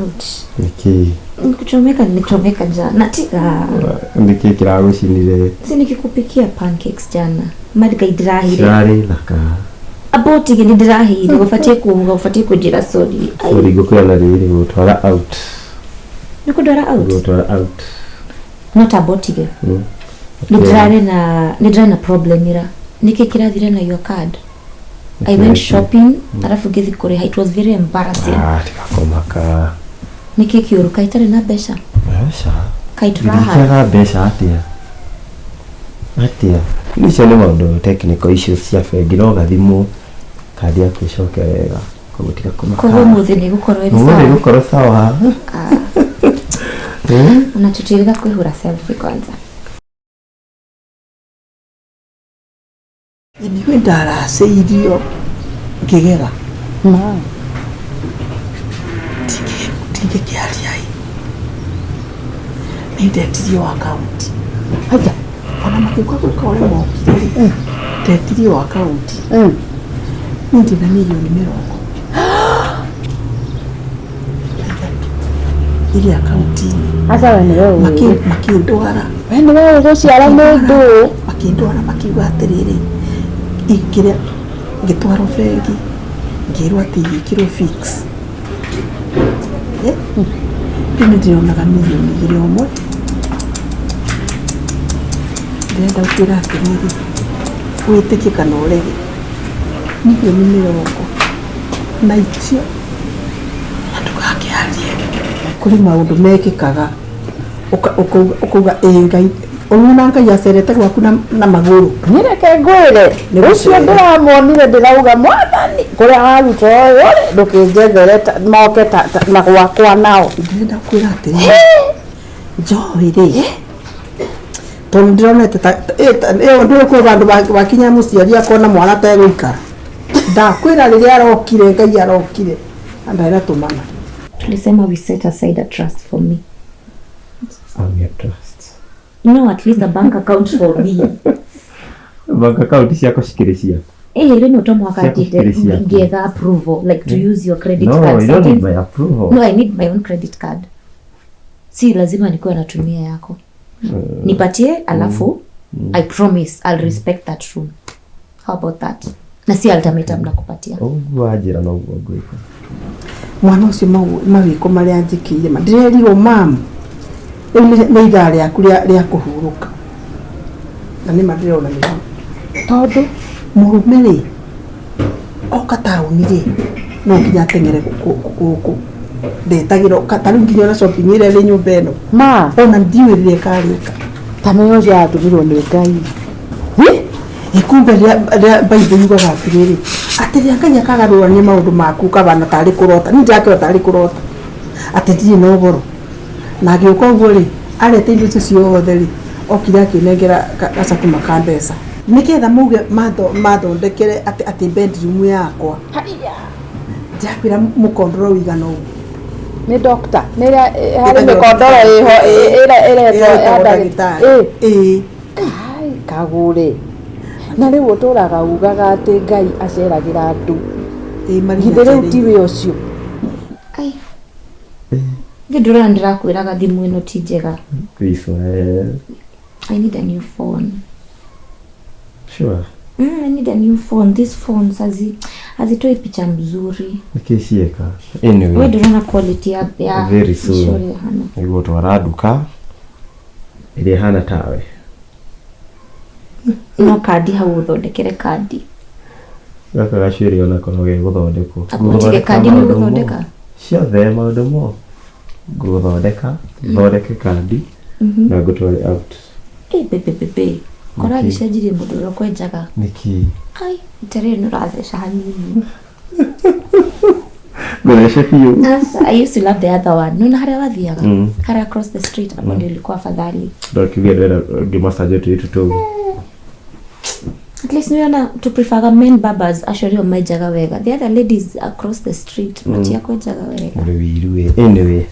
Ouch. Nĩkĩ? Nikuchomeka nilichomeka jana. Tiga. Nĩkĩ kĩragũcinire? Si nikikupikia pancakes jana. Madga idirahire. Cirarĩ thaka. Abotige ndirahire ubatie kuuga ubatie kunjira sorry. Ai, Sorry ngũkwĩra na rĩrĩ gũtwara out. Nikundwara out. Gũtwara out. Not abotige. Ndirarĩ na ndirarĩ na problem ira. Nĩkĩ kĩrathire na your card? I went shopping alafu ngĩthi kũrĩha it was very embarrassing. Ah, tigakomaka. Nĩkĩ kĩũru kaĩ itarĩ na mbeca? Mbeca? Kaĩ tũraha? Ndingĩaga mbeca atĩa? Atĩa? Icio nĩ maũndũ technical issues cia bengi no gathimwo kandi yaku ĩcoke wega. Koguo tiga kũmaka. Koguo ũmũthĩ nĩ gũkorwo ĩrĩ Ũmũthĩ sawa. ĩgũkorwo sawa. Eh? Ona tũtirĩga kwĩhũra selfie kwanza. Ithuĩ ndaracĩirio ngĩgera ndingĩkĩaria ĩ nĩ ndetirio akaunti haya ona magĩũka gwĩka ũrĩa mokire rĩ ndetirio akaunti niĩ ndĩna mirioni 30 ĩrĩ akaunti-inĩ. Aca we nĩwe ũĩ. Makĩndwara. We nĩwe ũĩ gũciara mũndũ. Makĩndwara makiuga atĩrĩrĩ, kĩrĩa, ngĩtwarwo bengi, ngĩrwo atĩ igĩkĩrwo fix. Rĩu nĩ ndĩronaga mirioni 2 o mweri. Ndĩrenda gũkwĩra atĩrĩrĩ, wĩtĩkie kana ũrege, mirioni 40 na icio na ndũgakĩarie. Kũrĩ maũndũ mekĩkaga ũkauga ĩĩ Ngai, ũrona Ngai acerete gwaku na magũrũ. Niĩ reke ngwĩre, ũcio ndĩramuonire ndĩrauga mwathani kũrĩa waruta ũyũ rĩ ndũkĩnjethere moke na gwakwa nao. Ndĩrenda kwĩra atĩrĩrĩ, njohi rĩ, tondũ ndĩronete ta ĩyo ndũĩ kwĩ vandũ wakinya mũciari akona mwana ategũikara. Ndakwĩra rĩrĩa arokire Ngai arokire na ndarĩ na tũmana. Tulisema we set aside a trust for me. I'm your trust. No, at least a bank account for me. Bank account ciakwa cikĩrĩ ciaku. Eh, rĩmwe to mũhaka Ciaku ndinde cikĩrĩ ciaku. ngĩetha approval like to use your credit No, card. you don't need Sometimes- my approval. No, I need my own credit card. Si lazima nikuwe natumia yako. Nipatie alafu I promise I'll respect that room. How about that? Na si ultimatum nakupatia. Ũguo wanjĩra noguo ngwĩka. Mwana ũcio mawĩko marĩa anjĩkĩire ma ndĩrerirwo mam rĩu nĩ ithaa rĩaku rĩa kũhurũka na nĩma ndĩrona nĩguo tondũ mũrũme rĩ oka taũni rĩ no nginya ateng'ere gũkũ ndetagĩra ta rĩu nginya ona shopping ĩrĩa ĩrĩ nyũmba ĩno Ma. Ona ndiũĩ rĩrĩa ĩkarĩka. Ta menya ũcio atũmirwo nĩ Ngai. Ĩ kumbe rĩrĩa Bible yugaga atĩrĩrĩ, atĩ rĩrĩa Ngai akagarũrania maũndũ maku ũkabana tarĩ kũrota. Niĩ ndĩrakĩona tarĩ kũrota, atĩ ndirĩ na ũhoro. Na agĩũka ũguo rĩ, arete indo icio ciothe rĩ, okire akĩnengera gacakuma ka mbeca. Nĩgetha mauge mathondekere atĩ bedroom yakwa. Ndĩrakwĩra mũkondoro ũigana ũguo. Nĩ doctor. Nĩ ĩrĩa harĩ mĩkondoro ĩho ĩretwo ya Ĩretagwo ndagĩtarĩ. Ĩĩ. Kai kagũre. Na rĩu ũtũraga ugaga atĩ Ngai aceragĩra andũ. Ĩĩ, Maria Githĩ rĩu acereire. tiwe ũcio? Ai. Githĩ ndũrona ndĩrakwĩraga thimũ ĩno ti njega. Please, I need a new phone. Sure. I need a new phone. These phones hazitoi picha mzuri. Nĩkĩ cieka? Anyway. We ndũrona quality ya Very soon. mĩcoro ĩhana. Nĩguo twara nduka ĩrĩa ĩhana tawe. No kandi hau ũthondekere kandi. Gaka gacuĩrĩ onako no gegũthondekwo. Apo tige kandi nĩ maũndũ ũgũthondeka? mo. Ciothe maũndũ mo. Ngũthondeka, thondeke kandi na ngũtware out. Ĩ, be, be, be, be. Kora gĩcenjirie mũndũ ũrĩa ũkwenjaga. Nĩkĩ? Ai, rita rĩrĩ nĩ ũratheca hanini. Ngũthece biũ. Sasa, I used to love the other one. Nona harĩa wathiaga? Harĩa across the street hapo ndio ilikuwa afadhali. Ndokiuge ndĩrenda ngĩmacaria tũirĩtu tũu. At least niona to prefer men barbers acio nĩo menjaga wega. The other ladies across the street matiakwenjaga wega. Ũrĩ wiru ĩ. Anyway.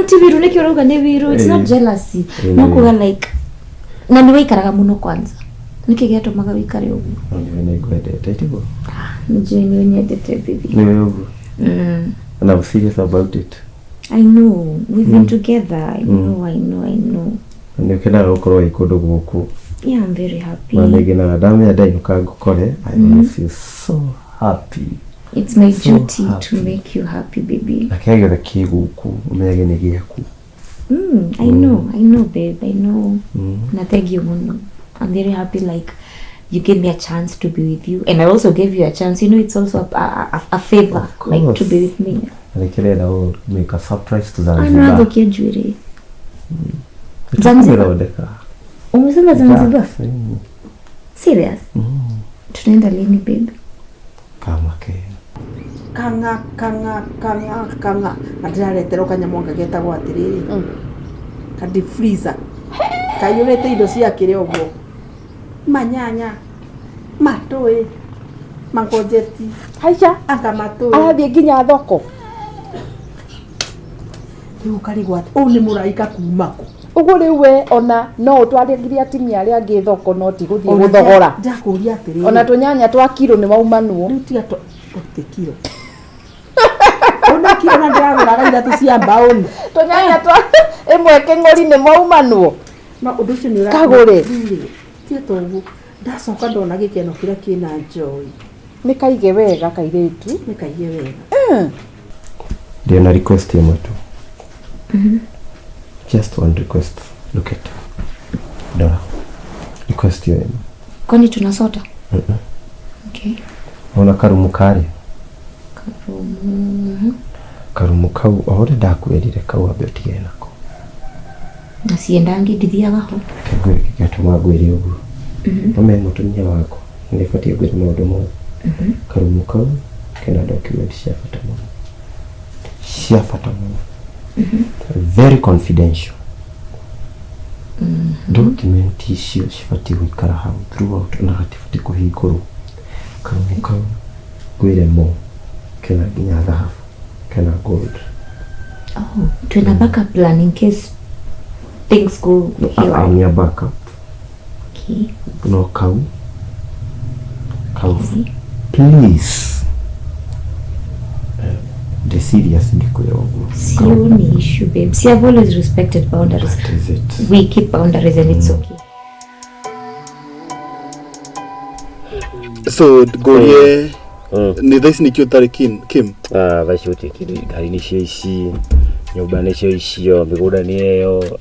Ti wiru nĩkĩ ũrauga nĩ wiru. It's not jealousy. No kuga like na nĩ waikaraga mũno kwanza. Nĩkĩ gĩatũmaga wĩikare ũguo? No nĩwe nĩ ngwendete tiguo? Nĩnjũĩ nĩ ũnyendete baby. Nĩwe ũguo. And I'm serious about it. I know we've been together. I know, I know, I know. Na nĩ ũkenaga gũkorwo wĩ kũndũ gũkũ. Yeah, I'm very happy. Na nĩngenaga ndamenya ndainũka ngũkore. I will feel so happy. It's my So duty to happy. make you happy, baby. Na kĩrĩa gĩothe kĩ gũkũ ũmenyage nĩ gĩaku. I know, I know, babe. I know. Na thank you muno. I'm very happy like you gave me a chance to be with you, and I also gave you a chance. You know, it's also a favor, Of like to be course. with me. Na nĩkĩo ndĩrenda gũ make a surprise to Zanzibar. Anathukia njuĩrĩ. Zanzibar. Tũkũmĩthondeka. Umesema Zanzibar? Mm. Serious? Tunaenda lini, babe? Kama ke. Kanga kanga kanga kanga na ndĩrareterwo kanyamũ anga getagwo atĩrĩrĩ ka deep freezer kaiyũrĩte indo cia kĩrĩa ũguo, manyanya, matũĩ, mangonjeti. Haiya. Anga matũĩ. Arathiĩ nginya thoko. Rĩu ũkarigwo atĩ ũũ nĩ mũraika kuma kũ. Ũguo rĩu we ona no ũtwarĩrie atumia arĩa angĩ thoko, no ti gũthiĩ gũthogora. Ndakũria atĩrĩrĩ, ona tũnyanya twa kiro nĩ waumanuo. Rĩu tiga tũti kiro, ona kiro na ndĩragũraga ithatũ cia mbaũni. Tũnyanya twa ĩmwe kĩng'ori nĩ mwaumanuo. No ũndũ ũcio nĩ Kagũre. Rĩu rĩ, tiga ta ũguo, ndacoka ndona gĩkeno kĩrĩa kĩna Joy. Nĩ kaige wega kairĩtu. Nĩ kaige wega. Ndĩna request ĩmwe tu. Just one request. Look at. Ndora. Request hiyo ĩmwe. Kwani tunasota? Okay. Ona karumu karĩa. Karumu. Karumu kau o ũrĩa ndakwĩrire, kau ambe ũtigane nako. Na siendangi, ndithiaga ho. Reke ngwĩre kĩgatũma ngwĩre ũguo. Ũmenye mũtumia wakwa nĩ batiĩ ngwĩre maũndũ mothe. Karumu kau kena document cia bata mũno. Cia bata mũno. Very confidential. Document icio cibatiĩ gũikara hau throughout na hatibatiĩ kũhingũrwo. Karumu kau ngwĩre mo kena nginya thahabu, kena gold. Oh, tuna backup plan in case things go haywire. Nĩ a backup. Okay. No kau kau, please. The serious ngĩkwĩra ũguo. Sioni issue, babe. See, I've always respected boundaries. That is it. We keep boundaries and it's okay. So ngũrie, nĩ thaa ici nĩkĩo ũtarĩ Kim? Ah, thaa ici gũtirĩ kĩndũ, ngari nĩcio ici, nyũmba nĩcio icio, mĩgũnda nĩ ĩyo.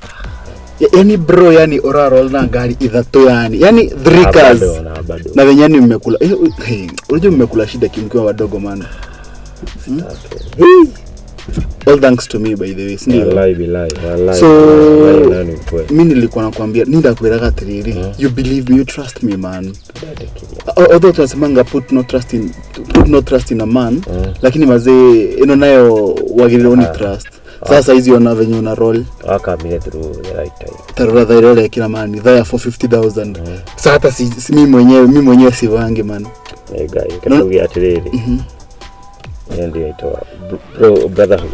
Yani bro, yani ũrarol na ngari ithatũ, yani three Na cars. bado, na bado. Na venye yani mmekula, hey, unajua mmekula shida Kim mkiwa wadogo, man. All thanks to me, by the way, si ndio? Wallahi billahi, wallahi. So Wallahi nani kweli. mi nilikuwa nakwambia, ni ndakwĩraga atĩrĩrĩ, you believe me, you trust me, man. Although tunasemanga put no trust in a man, lakini mazee ĩno nayo wagĩrĩirwo ni trust. Sasa hizi ona venye una roll. Wakamire through the right time. Tarora thaa ĩrĩa ũrekĩra, man, thaa ya 450,000. Sasa hata si mi mwenyewe sivangi, man. Nĩ Ngai katuge atĩrĩrĩ, ĩyo ndio ĩtwa bro brotherhood.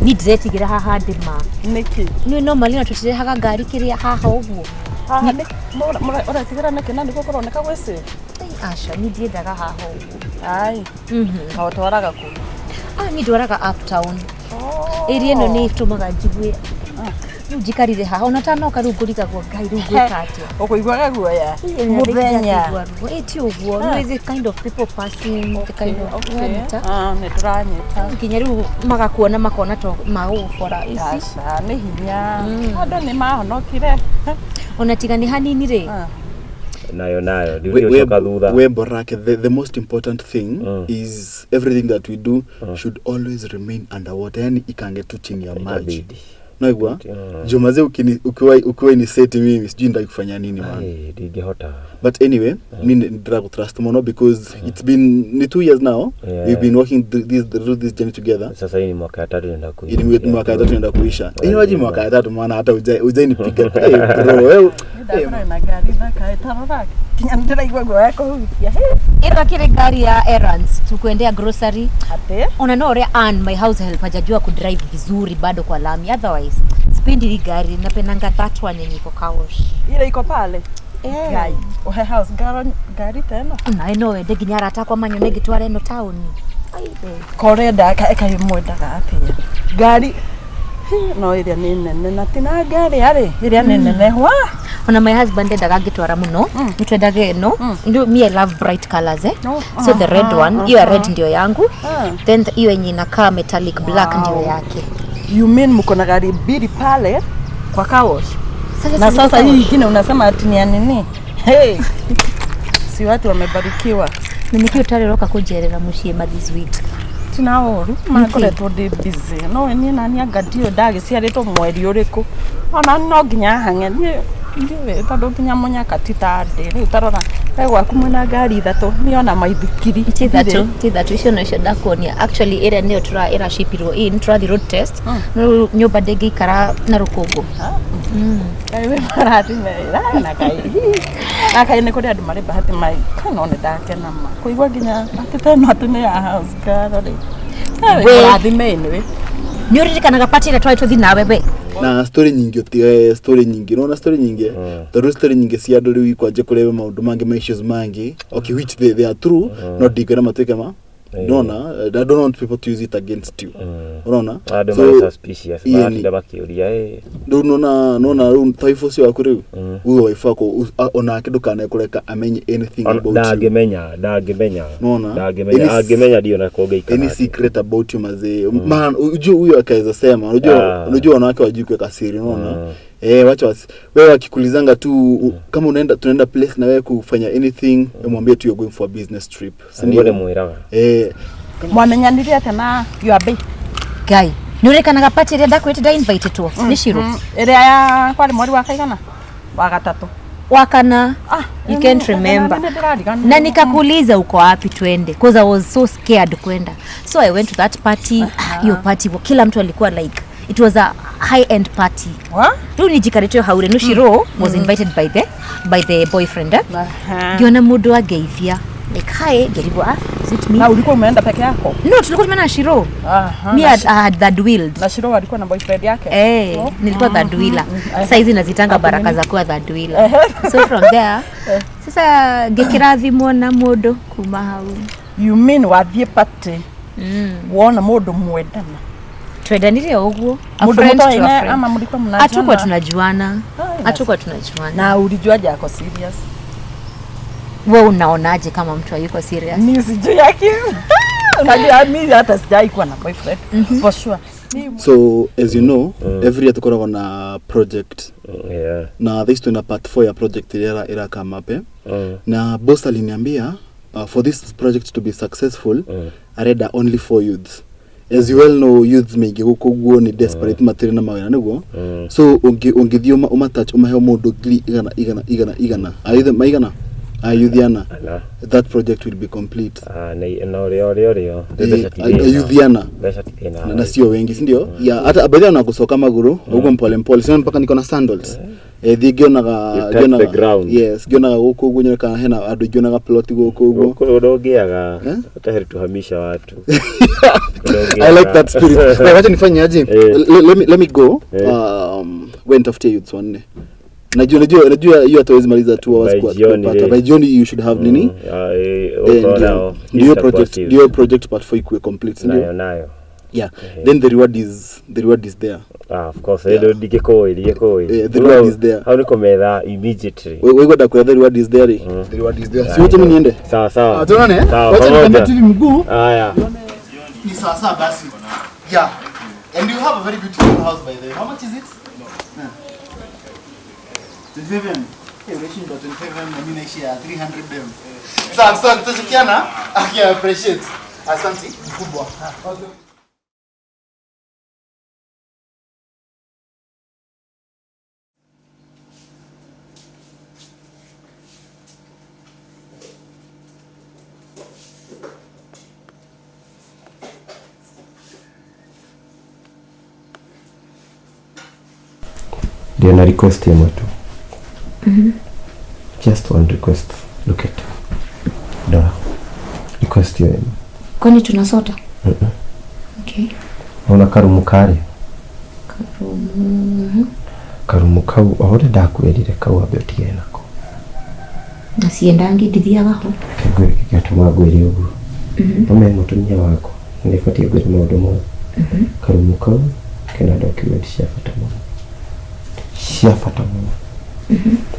Ni ndĩretigĩra haha ndĩma. Nĩkĩ? Nĩ normally na tũtirehaga ngari kĩrĩa haha ũguo. Haha nĩ ũretigĩra nĩkĩ na nĩguo kũroneka gwĩ safe? Aca, ni ndiendaga haha ũguo. Ai. Na ũtwaraga kũ? Ah, ni ndwaraga uptown. Area ĩno nĩ ĩtũmaga njigue rĩu njikarire haha ona tanoka rĩu ngũrigagwo, Ngai, rĩu ngwĩka atĩa? Ũkũiguaga guoya mũthenya? Ĩ ti ũguo, no the kind of people passing, the kind of wanyita. Ah, nĩ tũranyita. Nginya rĩu magakuona makona to magũgũbora ici. Aca, nĩ hinya andũ nĩ mahonokire. Ona tiga nĩ hanini rĩ. Ah. Nayo nayo ndiũcoka thutha. We Borake, the most important thing is everything that we do should always remain underwater, yani ikange tu chini ya maji. Itabidi. Naigua jumaze ukiwa ni seti, mimi sijui ndai kufanya nini, man. Ai, ndingĩhota. But anyway, mi ndirakutrust muno because it's been ni 2 years now. We've been working through this journey together. Sasa hii ni mwaka ya tatu naenda kuisha. Ili mwaka ya tatu naenda kuisha. Inawaji mwaka ya tatu, maana hata hujainipiga. Hey, bro, wewe. Ndakorwo na ngari thaka ĩtarora kinya ndĩraigua guoya kũhutia. Ĩno akĩrĩ ngari ya errands, tukuendea grocery. Atĩ? Ona no ũrĩa Ann, my house help, hajajua kudrive vizuri bado kwa lami. Otherwise sipendi hii gari, napendanga that one yenye iko car wash. Ile iko pale. Ngai, ũhe house girl ngari ta ĩno. Nawe no wende nginya arata akwa manyone ngĩtwara ĩno taũni. Korenda kaĩ mwendaga atĩa ngari no ĩrĩa nĩ nene na ti na ngari arĩ ĩrĩa nĩ nene wa. Ona my husband endaga ngĩtwara mũno nĩtwendaga ĩno. Me, I love bright colors, eh? Oh, so the red one, hiyo ya red ndio yangu. Ah. Then hiyo yenye inakaa metallic black ndio yake. You mean mko na gari mbili pale kwa car wash? Sasa Na si sasa niko hii ingine unasema ati ni ya nini? Hey. Si watu wamebarikiwa. Na nĩkĩo ũtarĩroka kũnjerera mũciĩ ma this week? Tina ũru makoretwo ndĩ busy, no niĩ nani anga ndiũĩ ndagĩciarĩtwo mweri ũrĩkũ, ona no nginya hang'e niĩ ndiũĩ tondũ nginya mũnyaka ti ta ndĩ rĩu tarora we gwaku mwĩna ngari ithatũ niĩ ona maithikiri. Ti ithatũ, ti ithatũ, icio nocio ndakuonia. Actually ĩrĩa nĩyo tũra ĩracipirwo in tũrathi road test, no rĩu nyũmba ndĩngĩikara na rũkũngũ. Ngai wĩ marathime na Ngai na Ngai nĩ kũrĩ andũ marĩ bahati mai no nĩ ndakena ma kũigua nginya atĩ ta ĩno atĩ nĩ ya house girl rĩ. We. Mũrathime anyway. Nĩ ũririkanaga party ĩrĩa twarĩ tũthi nawe we? Na story nyingĩ ũtige story nyingĩ, unaona story nyingĩ, tondũ story nyingĩ cia andũ rĩu ikwanje kũrehe maũndũ mangĩ ma issues mangĩ, okay, which they are true, no ndingwĩra matuĩke ma unaona. I don't want people to use it against you, unaona. Andũ So, marĩ suspicious. Iye Maratinda makĩũria eh. Rĩu nona rĩu ta wife ũcio waku rĩu, huyo wife wako onake ndũkanae kũreka amenye anything about you. Ndangĩmenya, ndangĩmenya. Unaona? Ndangĩmenya. Angĩmenya ndio na kũngĩikara Any atĩa. secret about you mazee, man, ujue huyo akaweza sema, unajua. Ah. Unajua wanawake wajui kuweka siri, unaona. Eh, wacha wewe wakikulizanga tu kama unaenda, tunaenda place na wewe kufanya anything, mwambie tu you're going for a business trip, si Nĩguo ndio? ndĩmwĩraga. Eh. Mwamenyanire atĩa na your bae? Ngai, nĩ ũririkanaga party ĩrĩa ndakwĩrĩte ndainvitĩtwo nĩ Shiro? Ĩrĩa ya kwarĩ mweri wa kaigana wa gatatũ? Wakana. Ah, You can't remember. nĩ ndĩrariganĩrwo. Na nikakuuliza uko wapi twende, cause I was so scared kwenda. So I went to that party. Hiyo party kila mtu alikuwa like, it was a high end party. Wa? Rĩu nijikarĩtio hau rĩ, Shiro was invited by the boyfriend, eh? Aha. Ngiona mũndũ angeithia like, "Hi," ngĩrigwo, "Ah, is it me?" Na ulikuwa umeenda peke yako? No, tulikuwa tumeenda na Shiro. Aha. Me na I had third wheeled. Na Shiro alikuwa na boyfriend yake? Eh, Oh. nilikuwa third wheeler. Sasa hizi nazitanga baraka za kuwa third wheeler. So from there sasa ngĩkĩrathimwo na mũndũ kuma hau. You mean wathiĩ party wona mũndũ mwendana? Twendanire o ũguo. A Mũndũ friend to a mũtoaine friend. ama mlikuwa mnajuana? Hatukuwa tunajuana. Ah, Hatukuwa tunajuana. Na ulijuaje ako serious? Wewe unaonaje kama mtu hayuko serious? Mi sijui yake. Unajua mi hata sijai kuwa na boyfriend. For sure. So as you know, every year tukoragwo na project, na this twina part 4 ya project ĩrĩa ĩra come up, eh? Na boss aliniambia for this project to be successful, arenda only four youths. As you well know, youths maingĩ gũkũ guo nĩ desperate, matirĩ na mawĩra nĩguo. So ũngĩthiĩ ũmatouch ũmahe o mũndũ ngiri igana igana igana igana, ayuthi maigana ayuthiana, Ana. that project will be complete. Ah, na ũrĩa ũrĩa ũrĩa. Eh, Mbeca ti thĩna. ayuthiana. Mbeca ti thĩna. Na sio wengi, si ndio? Ya hata baadhi na kusoka maguru huko mpole mpole, sio mpaka niko na sandals, eh, thiĩ ngĩonaga. You touch the ground. Yes, ngĩonaga gũkũ ũguo nyoneka hena andũ ingĩonaga plot gũkũ ũguo. Gũkũ ndũngĩaga. Eh? Hata heri tuhamisha watu. I like that spirit. Wait, wacha nifanye aje? Eh. Let me go. Eh. We nitafutie youths wanne. Najua hiyo hatawezi maliza 2 hours By kwa jioni kupata. re. By jioni you should have nini? Ah, eh, Eh, ukaona ndio itakuwa project serious. ndio project part 4 ikuwe complete, si Nayo ndio? nayo. Yeah. Then the reward is there. Ah, of course, yeah. Ndingĩkũĩ, ndingĩkũĩ. Eh, the reward is there. Hau nĩ kũmetha immediately. Wewe ndakwĩra the reward is there. The reward is there. Si wote mimi niende. Sawa sawa. Ah, tuonane. Sawa, Wacha pamoja. nikambe TV mguu. Haya. Ni sawa sawa basi. Yeah. And you have a very beautiful house, by the way. How much is it? No. 27M. Eh, unaishi ndo 27M na mimi naishi ya 300M. Sawa sawa, tutashirikiana. I appreciate. Asante mkubwa. Okay. Ndio na request ĩmwe tu. Just one request. Look at. Dora. Request hiyo ĩmwe. Kwani tunasota? Okay. Ona karumu karĩa. Karumu kau o ũrĩa ndakwĩrire kau ambe ũtigane nako. Na siendangi, ndithiaga ho. Reke ngwĩre kĩrĩa gĩatũma ngwĩre ũguo. No me mũtumia wakwa nĩ batiĩ ngwĩre maũndũ mothe. Karumu kau kena document cia bata mũno, cia bata mũno,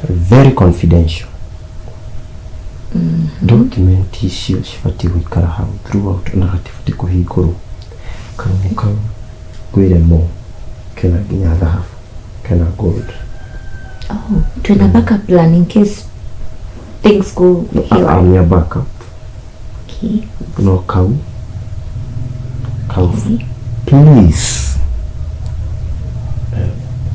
very confidential document. Icio cibatiĩ gũikara hau throughout na hatibatiĩ kũhingũrwo. Karumu kau ngwĩre mo kena nginya thahabu, kena gold. Oh, twina backup plan in case things go haywire. I'm your backup. Okay. No kau kau, please.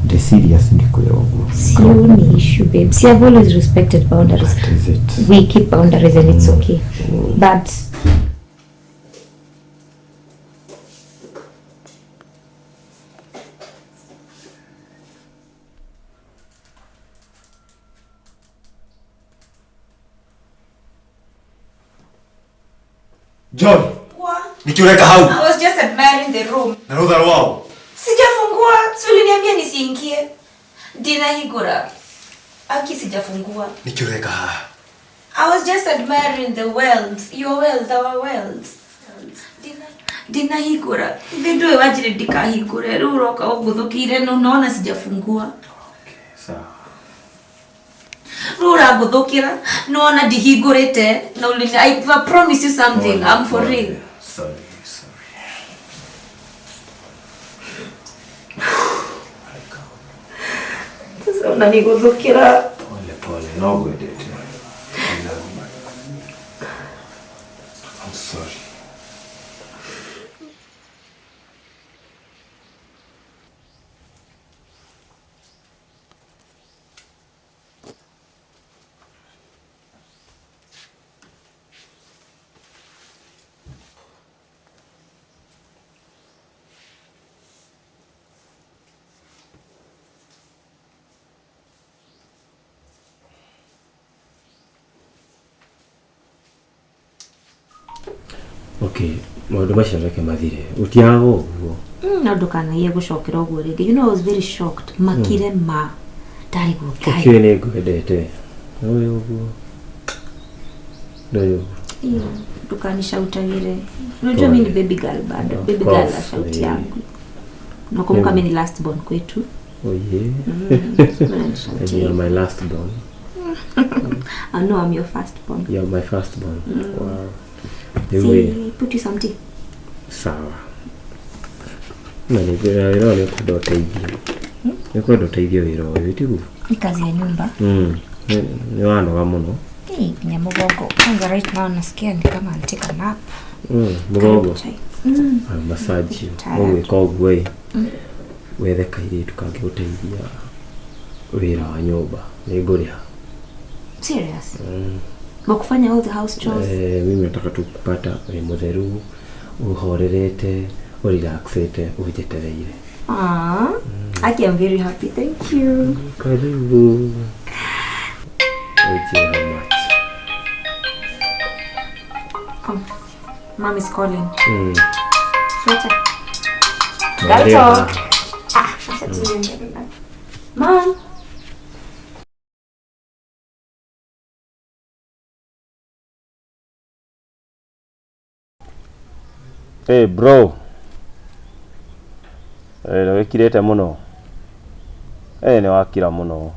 The serious ndikwĩra ũguo. Sioni issue, babe. See, I've always respected boundaries. That is it. We keep boundaries and it's okay. But John, nikiweka hau I was just admiring the room. Na rutha rwao. Sijafungua, si uliniambia nisiingie. Ndinahingũra. Aki sijafungua. Nikiweka haha. I was just admiring the wealth, your wealth, our wealth. Ndina ndinahingũra. Ithe ndũĩ wanjire ndikahingũre. Rĩu ũroka ũngũthũkĩire na unaona sijafungua. Sawa. Rĩu ũrangũthũkĩra nĩwona ndihingũrĩte na ulini I promise you something. I'm for real. Sorry, sorry. Sasa unaniguthũkĩra. Pole pole, no ngwendete. I love you. I'm sorry. Okay, maũndũ macio reke mathire, ũtiaga ũguo. Na ndũkanagie gũcokera ũguo rĩngĩ. You know, I was very shocked. Makire ma. Ndarigwo Ngai. Ũkĩũĩ nĩ ngwendete, nĩũĩ ũguo, nĩũĩ ũguo. Iyo, Ndũkanishautagĩre. Unajua mimi ni baby girl bado. Of Baby girl course, ashauti eh. yangu. Nakumbuka Yeah. mimi ni last born kwetu. Oh yeah. And you are my last born. I know I'm your first born. You are my first born. Wow. Rĩu ĩ, See, put you some tea. Sawa. Na nĩ wĩra ũyũ nĩ ũkwenda ũteithio. Nĩ ũkwenda ũteithio wĩra ũyũ, tiguo? Ni kazi ya nyumba. Nĩ wanoga mũno. Hey, nginya mũgongo. Kwanza right now nasikia ni kama I'll take a nap. Mũgongo. Karibu chai. Massage. Tired. Ũgwĩka ũguo ĩ. Wethe kairĩtu kangĩgũteithia wĩra wa nyũmba. Nĩ ngũrĩha. Serious? Wa kufanya all the house chores? Eh, mimi nataka tu kupata wĩ mũtheru, ũhorerete, ũrelaxĩte, ũnjetereire. Aw. Aki, I'm very happy. Thank you. Karibu. Ujie how much? Oh, mom is calling. Sweater. That's all. Ah, Mom. Hey bro. Hey, nĩ wĩkirĩte mũno. Hey, nĩ wakira mũno.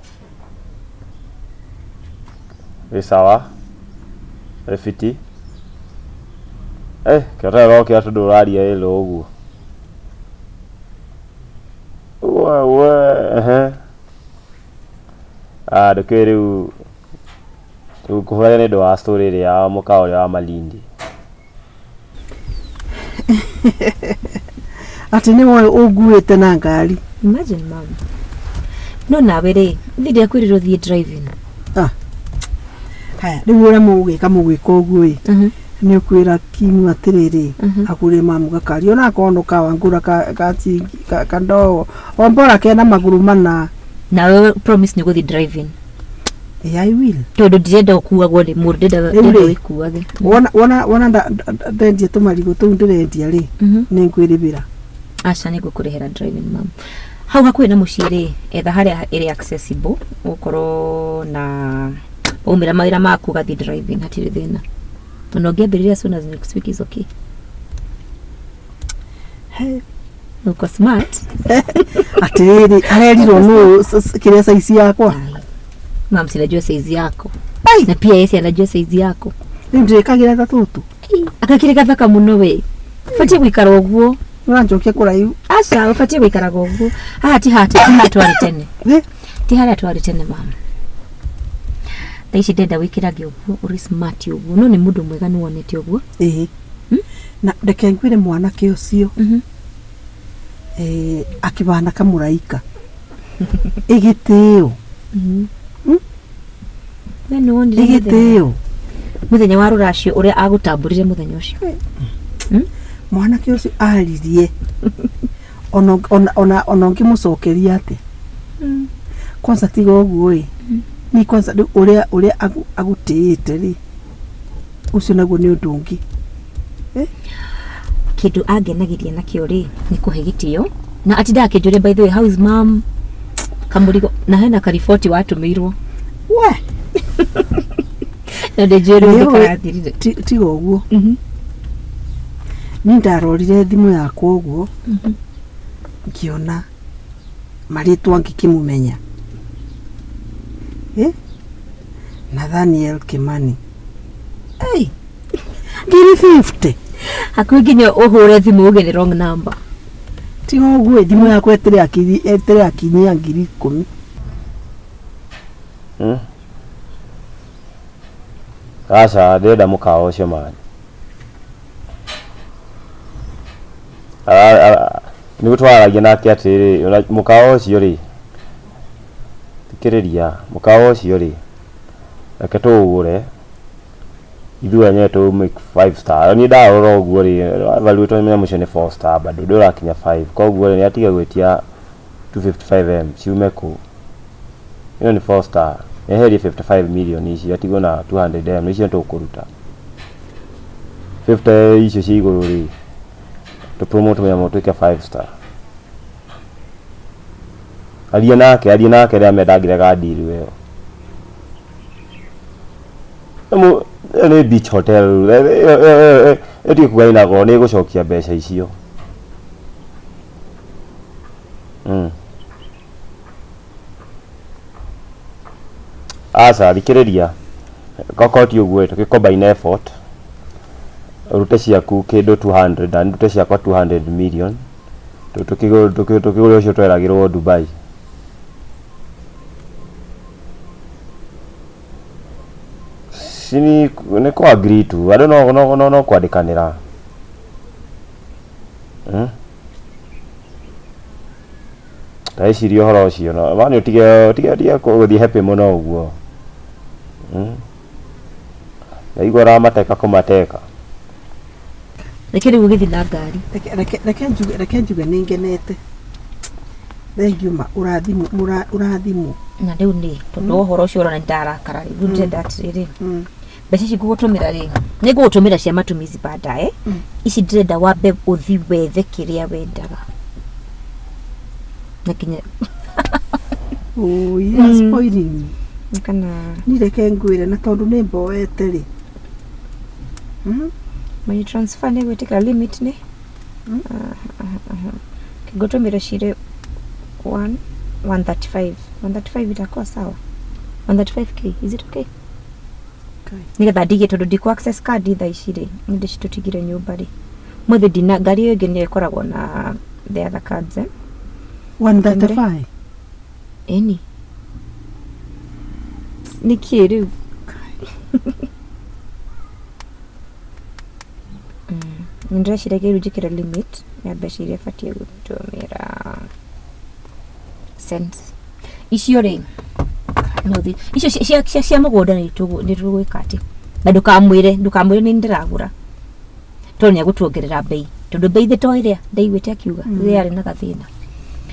Wĩ sawa? Wĩ fiti? Hey, kĩota ũrokĩra tondũ ũraria ĩlo ũguo. We, ehe. Ah, ndũkĩũĩ rĩu ngũkũhũrĩra nĩ ũndũ wa story ĩrĩa ya mũkawa ũrĩa wa Malindi. Atĩ nĩ woĩ ũnguĩte na ngari. Imagine, mom. No nawe rĩ, niĩ ndiakwĩrire ũthiĩ driving. Haya, rĩu ũrĩa mũgwĩka mũgwĩka ũguo ĩ, nĩ ũkwĩra Kimu atĩrĩrĩ, agũre mamu gakari onakorwo no kawangũra kandogo o mbora kena magũrũ mana. Nawe promise nĩ ũgũthiĩ driving. Eh, I will. Tondũ ndirenda ũkuagwo nĩ mũndũ, ndĩrenda Rĩu ndĩrenda rĩ, wĩkuage. Wona wona ndendia tũmarigũ tũu ndĩrendia rĩ, nĩ ngwĩrĩbĩra. Aca, nĩ ngũkũrĩhĩra driving, mam. Hau hakuhĩ na mũciĩ rĩ, etha harĩa ĩrĩ accessible, ũkorwo na waumĩra mawĩra maku ũgathiĩ driving, hatirĩ thĩna. Ona ũngĩambĩrĩria as soon as next week is okay. He. Uko smart. Atiriri, arerirwo nũ kĩrĩa saizi yakwa? Mam, si najua size yako. Ai. Na pia yeye si anajua size yako. Rĩu ndĩrĩkagĩra ta tũtũ. Agakĩrĩ gathaka mũno we. Ũbatiĩ gũikara ũguo. Ũranjokia kũraihu. Aca, ũbatiĩ gũikaraga ũguo. Haha ti haha ti harĩa twarĩ tene. Ĩ? Ti harĩa twarĩ tene mama. Thaa ici ndenda wĩkĩrage ũguo, ũrĩ smart ũguo. No nĩ mũndũ mwega nĩ wonete ũguo. Ĩĩ. Na reke ngwĩre mwanake ũcio. Eh, akĩbana kamũraika. Ĩgĩtĩo. We nĩ wonire mũthenya- Ĩgĩtĩo. mũthenya wa rũracio ũrĩa agũtambũrire mũthenya ũcio. Mwanake ũcio aririe. Ona ona ona ona ũngĩmũcokeria atĩa. Kwanza tiga ũguo ĩ. Ni kwanza rĩu ũrĩa ũrĩa agũtĩĩte rĩ. Ũcio naguo nĩ ũndũ ũngĩ. Kĩndũ angenagĩria nakĩo rĩ nĩ kũhe gĩtĩo na atindaga akĩnjũria, by the way, how is mom, kamũrigo na hena kariboti watũmĩirwo. We. Na ndĩnjũĩ rĩu Nĩũĩ- ndĩkarathirire. Tiga ũguo. Niĩ ndarorire thimũ yakwa ũguo ngĩona marĩtwa ngĩkĩmũmenya. Eh? Nathaniel Kimani. Hey! 50,000. Hakuhĩ nginya ũhũre thimũ uge nĩ wrong number. Tiga ũguo thimũ yakwa ĩtĩrĩ akinyia 10,000. Aca, ndĩrenda mũkawa ũcio mani. Nĩguo twaragia nake atĩrĩrĩ, ona mũkawa ũcio rĩ, thikĩrĩria, mũkawa ũcio rĩ, reke tũũgũre, ithuĩ enyewe tũ make 5 star. Niĩ ndarora ũguo rĩ, evaluate nyamũ icio nĩ 4 star bado, ndũrakinya 5. Koguo rĩ, nĩ atige gwĩtia 255M, ciume kũ? Ĩyo nĩ 4 star. Eherie 55 million icio, atigwo na 200M, icio tũkũruta. 50 icio cia igũrũ rĩ, tũ promote mũnyamũ ũtuĩke 5 star. Aria nake, aria nake rĩrĩa mendangĩrega deal ĩyo. Ĩyo nĩ beach hotel, ĩyo tiga kuga ĩna goro, nĩ ĩgũcokia mbeca icio. Aca, thikĩrĩria, okorwo ti ũguo ĩ, tũgĩ combine effort, ũrute ciaku kĩndũ 200 na ndute ciakwa 200 million, tũkĩgũre ũcio tweragĩrwo Dubai. Si nĩ kũ agree tu, andũ no no no no kwandĩkanĩra. Ta wĩcirie ũhoro ũcio, no mani ũtige ũtige ũtige gũthiĩ happy mũno ũguo. Ndaigua ũramateka kũmateka. Reke rĩu ũgĩthiĩ na ngari. Reke njuge nĩ ngenete. Thengiũ ma ũrathimwo ũrathimwo. Na rĩu nĩ tondũ wa ũhoro ũcio ũrona nĩndarakara rĩ, rĩu ndĩrenda atĩrĩrĩ, mbeca ici ngũgũtũmĩra rĩ, nĩ ngũgũtũmĩra cia matumizi baadaye. Ici ndĩrenda wambe ũthi wethe kĩrĩa wendaga. Na kinya Oh, you are spoiling me. Kana Ni reke ngwĩre na tondũ nĩ mboete rĩ. Money transfer nĩ gwĩtĩkĩra limit nĩ? Ngũtũmĩra cirĩ 1 135. 135 itakuwa sawa. 135K, is it okay? Nĩgetha ndige tondũ ndikũ access card thaa ici rĩ, nĩ ndĩcitũtigire nyũmba rĩ. Mũthĩ ndina ngari ĩyo ĩngĩ nĩyo ĩkoragwo na the other cards, eh? 135. Ĩni. Nĩkĩ rĩu? Nĩ ndĩreciragia rĩu njĩkĩre limit ya mbeca iria batiĩ gũtũmĩra. Cents. Icio rĩ, no thi icio cia mũgũnda nĩ tũgwĩka atĩ na ndũkamwĩre nĩ ndĩragũra tondũ nĩ egũtuongerera bei, tondũ bei thĩ to ĩrĩa ndaiguĩte akiuga rĩrĩa arĩ na gathĩna.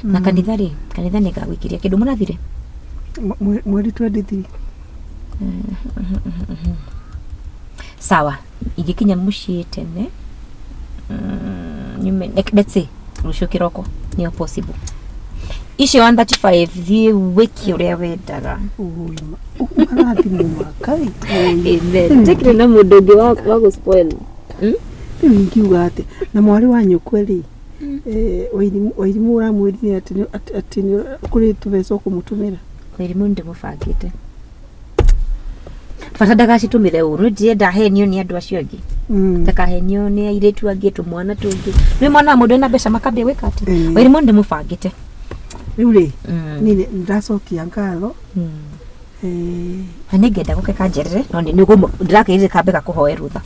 Na kanitha rĩ, kanitha nĩ ngagũikĩria kĩndũ mũrathire Mweri 23. Sawa, ingĩkinya mũciĩ tene, nyume, let's say rũciũ kĩroko nĩyo possible. Icio 135 thiĩ wĩke ũrĩa wendaga. Marathimo ma Ngai. Amen. Tekire na mũndũ ũngĩ wa gũ spoil. Rĩu ingiuga atĩ na mwarĩ wa nyũkwa rĩ, Wairimũ ũramwĩrire atĩ kũrĩ tũbeca ũkũmũtũmĩra. Wairimũ ndĩmũbangĩte. Bata ndagacitũmĩre ũru, ndirenda ahenio nĩ andũ acio angĩ. Ndakahenio nĩ airĩtu angĩ tũmwana tũngĩ. Nĩ mwana wa mũndũ ena mbeca makambia gwĩka atĩ. Wairimũ ndĩmũbangĩte. Rĩu rĩ, niĩ nĩndacokia ngatho. Na nĩngenda gũke kanjerere no ndĩrakĩrire kambe gakũhoe rũtha.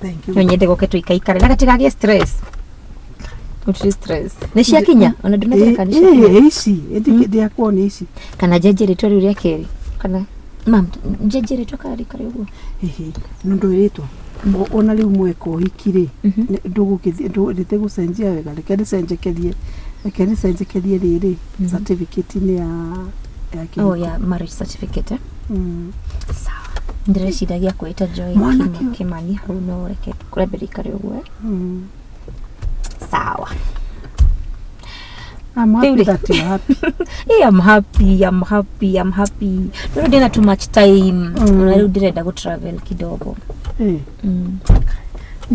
Thank you. No nyende gũke tũikaikare na gatigagĩe stress. Gũtirĩ stress. Nĩ ciakinya ona ndũnajĩra kana nĩ ciakinya. Ici ndĩakwo nĩ ici. Kana njenjie rĩtwa rĩu rĩa kerĩ kana mam njenjie rĩtwa kana rĩikare ũguo. Hihi no ndwĩrĩtwo ona rĩu mweka ũhiki rĩ, ndũgũgĩthiĩ ndĩgũcenjia wega, reke ndĩcenjekerie, reke ndĩcenjekerie rĩrĩ certificate-inĩ ya Oh, kĩhiko. ya marriage certificate. Sawa. Ndĩreciragia kwĩta Joy Kimani hau no reke kũrembe rĩikare ũguo. Sawa. I'm happy that you're happy. Yeah, I'm happy, I'm happy, I'm happy. No ndina too much time. Ona rĩu ndĩrenda gũ travel kidogo.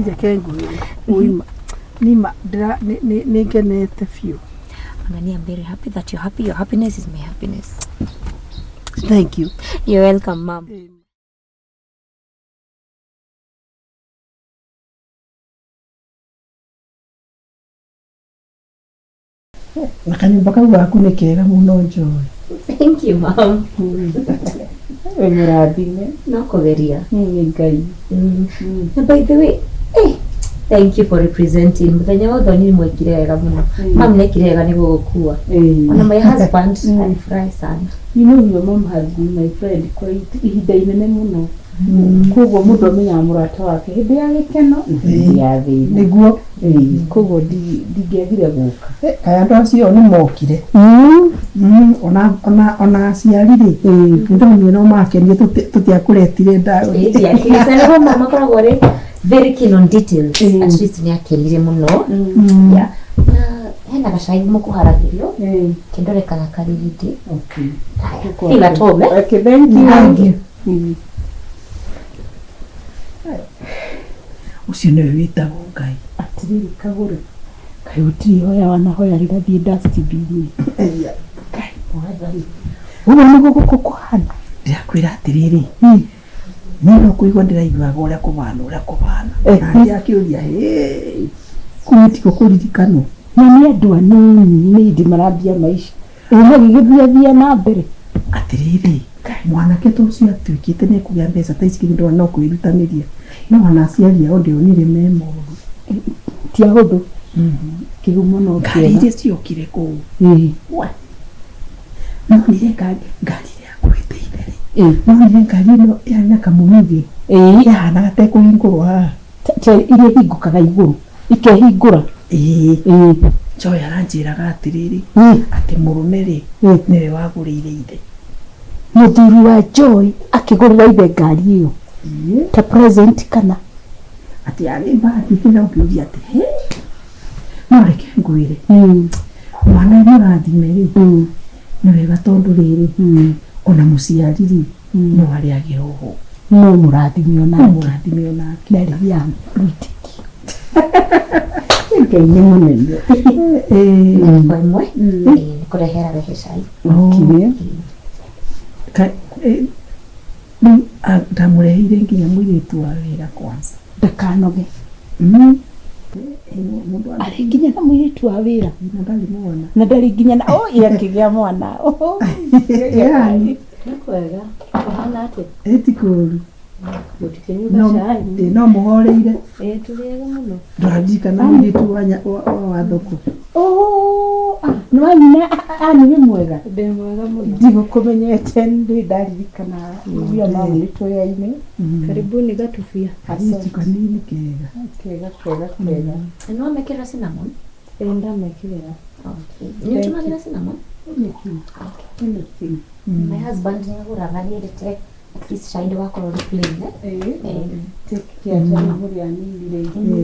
Reke ngwĩre, ũima nima nĩ ngenete biũ. Ona ni I'm very happy that you're happy. Your happiness is my happiness. Thank you. You're welcome, ma'am. Na kanyũmba kau gaku nĩ kega mũno Joy. Thank you, ma'am. Wĩ mũrathime. No kũgeria. Nĩ Ngai. Na by the way, thank you for representing. Mũthenya wa ũthoni mwekire wega mũno. Ma'am nekire wega nĩ gũgũkua. Ona my husband alifurahi sana. You know your mom has been my friend kwa ihinda inene mũno. Koguo mũndũ amenyaga mũrata wake hĩndĩ ya gĩkeno na hĩndĩ ya thĩna. Nĩguo. Koguo ndingĩagire gũka. Kaĩ andũ acio nĩ mokire. Ona aciari rĩ, nĩndonire no makenire tũtiakũretire ndawa. Nĩguo makoragwo rĩ very keen on details. At least nĩ akenire mũno. Yeah. Na hena gacai mũkũharagĩrio. Kĩndore kana karĩrindi. Okay. Feel at home, eh? Okay, thank you. Thank you. Ũcio nĩwe wĩtagwo Ngai. Atĩrĩrĩ kagũre. Kaĩ gũtirĩ ihoya wanahoya rĩgathiĩ dustbin-inĩ. Ngai mwathani. Ũguo nĩguo gũkũ kũhana. Ndĩrakwĩra atĩrĩrĩ, niĩ no kũigua ndĩraiguaga ũrĩa kũhana ũrĩa kũhana. Na ndĩrakĩũria hĩ, kũu tikuo kũririkanwo. Na nĩ andũ anini nĩ hĩndĩ marambia maica. Ĩ magĩgĩthiathia na mbere. Atĩrĩrĩ, mwanake ta ũcio atuĩkĩte nĩ ekũgĩa mbeca ta ici kĩndũ ndona no kwĩrutanĩria. No ona aciari ao ndĩonire me moru. Ti ahũthũ. Kĩhumo no Ngari kĩega. iria ciokire kũu. Nonire ngari ĩrĩa yakuĩte ithe rĩ. Nonire ngari ĩno yarĩ na kamũnyugĩ. Yahanaga ta ĩkũhingũrwo haha. Ta iria ihingũkaga igũrũ. Ikehingũra. Joy aranjĩraga atĩrĩrĩ, atĩ mũrũme rĩ, nĩwe wagũrĩire ithe. Mũthuri wa Joy akĩgũrĩra ithe ngari ĩyo. Ta present kana? Atĩ yarĩ mbarathi kĩrĩa ũngĩũria atĩ hĩ. No reke ngwĩre. Mwana mũrathime rĩ, nĩ wega tondũ rĩrĩ, ona mũciari rĩ, no arĩagĩra oho. No mũrathime onake. No mũrathime onake. Na rĩrĩa wĩtĩkio. Ngai nĩ mũnene. Kwa ĩmwe, nĩ kũrehera rehe cai. Rĩu ndamũreheire nginya mũirĩtu wa wĩra kwanza. Ndakanoge. Arĩ nginya na mũirĩtu wa wĩra. Na ndarĩ mwana. Na ndarĩ nginya na oh akĩgĩa mwana. Yaani. Nĩ kwega. Ũhana atĩa? Ĩ ti kũũru. Mũtikĩnyuaga cai? No mũhoreire. Ĩ tũrĩega mũno. Ndũraririkana mũirĩtu wa thoko. Nĩ wanyina Ani wĩ mwega? Ndĩ mwega mũno. Ndigũkũmenyete ndĩ ndaririkana mbia mama nĩ tũyaine. Karibuni gatubia. Kairĩtu kanini kega. Kega kega kega. Nĩ wamekĩrĩra cinnamon? Ĩ ndamekĩrĩra. Nĩ ũtũmagĩra cinnamon? Anything. My husband nĩ agũraga nĩ endete At least cai ndũgakorwo nĩ plain, eh? Take care, tondũ mũrĩ anini rĩ.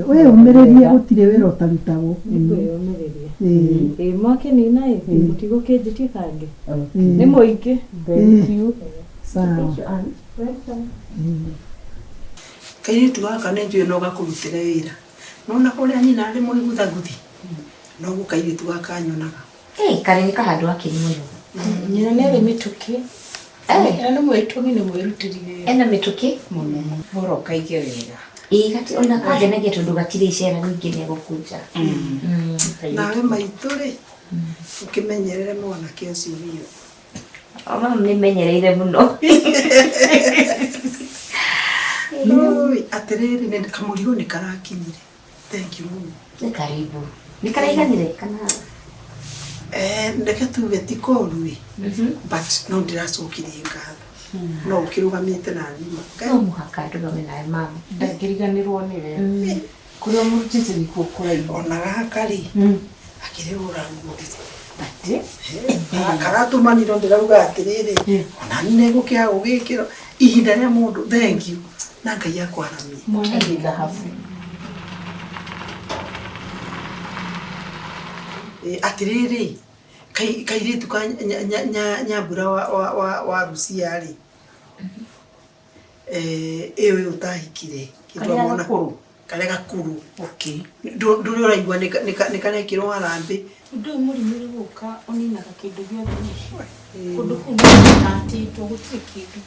Wĩyũmĩrĩrie gũtirĩ wĩra ũtarutagwo. Nĩkwĩyũmĩrĩria. Ĩĩ. Ĩĩ mwakĩnina ĩ, mũtigũkĩnjĩtie kangĩ. Ĩĩ. Nĩ mũingĩ. Thank you. Sawa. Kairĩtu gaka nĩ njũĩ no gakũrutĩre wĩra. Nona kũrĩa nyina arĩ mwĩguthaguthi. Noguo kairĩtu gaka nyonaga. Ĩĩ, karĩ nĩ kahandũ akeni mũno. Nyina nĩ arĩ mĩtũkĩ. Na nĩ mwĩtũmi nĩ mwĩrutĩri wĩra. Ena mĩtũkĩ? Mũno. Bora ũkaige wega. Ĩĩ gati ona kangenagia tondũ gatirĩ icera ningĩ nĩ egũkũnja. Nawe maitũ rĩ, ũkĩmenyerere mwanake ũcio biũ. O mama nĩ menyereire mũno. Oi, atĩrĩrĩ nĩ kamũrigo nĩ karakinyire. Thank you mũno. Nĩ karibu. Nĩ karaiganire kana? Eh, reke tuge ti koru ĩ, but no ndĩracokirie ngatho. No ũkĩrũgamĩte na nyuma. No mũhaka ndũgame nawe mama. Ndangĩriganĩrwo nĩwe. Kũrĩa ũmũrutĩte nĩkuo kũraihu. Ona gaka rĩ, akĩrĩgũra nguo. Atĩ? Karatũmanirwo ndĩrauga atĩrĩrĩ, ona niĩ nĩngũkĩaga gũgĩkĩra ihinda rĩa mũndũ, thank you. Na Ngai akwaramie. Mwana nĩ thahabu. Atĩrĩrĩ, kairĩtu ka Nyambura wa Rucia rĩ, ĩyo ĩyo ũtahikire, Karĩa gakũrũ? Karĩa gakũrũ. Okay. Ndũrĩ ũraigua nĩ karekĩrwo harambĩ. Ũndũ ũyũ mũrimũ ũrĩ gũka ũninaga kĩndũ gĩothe mũciĩ. Kũndũ kũu nĩkũhatĩtwo gũtirĩ kĩndũ.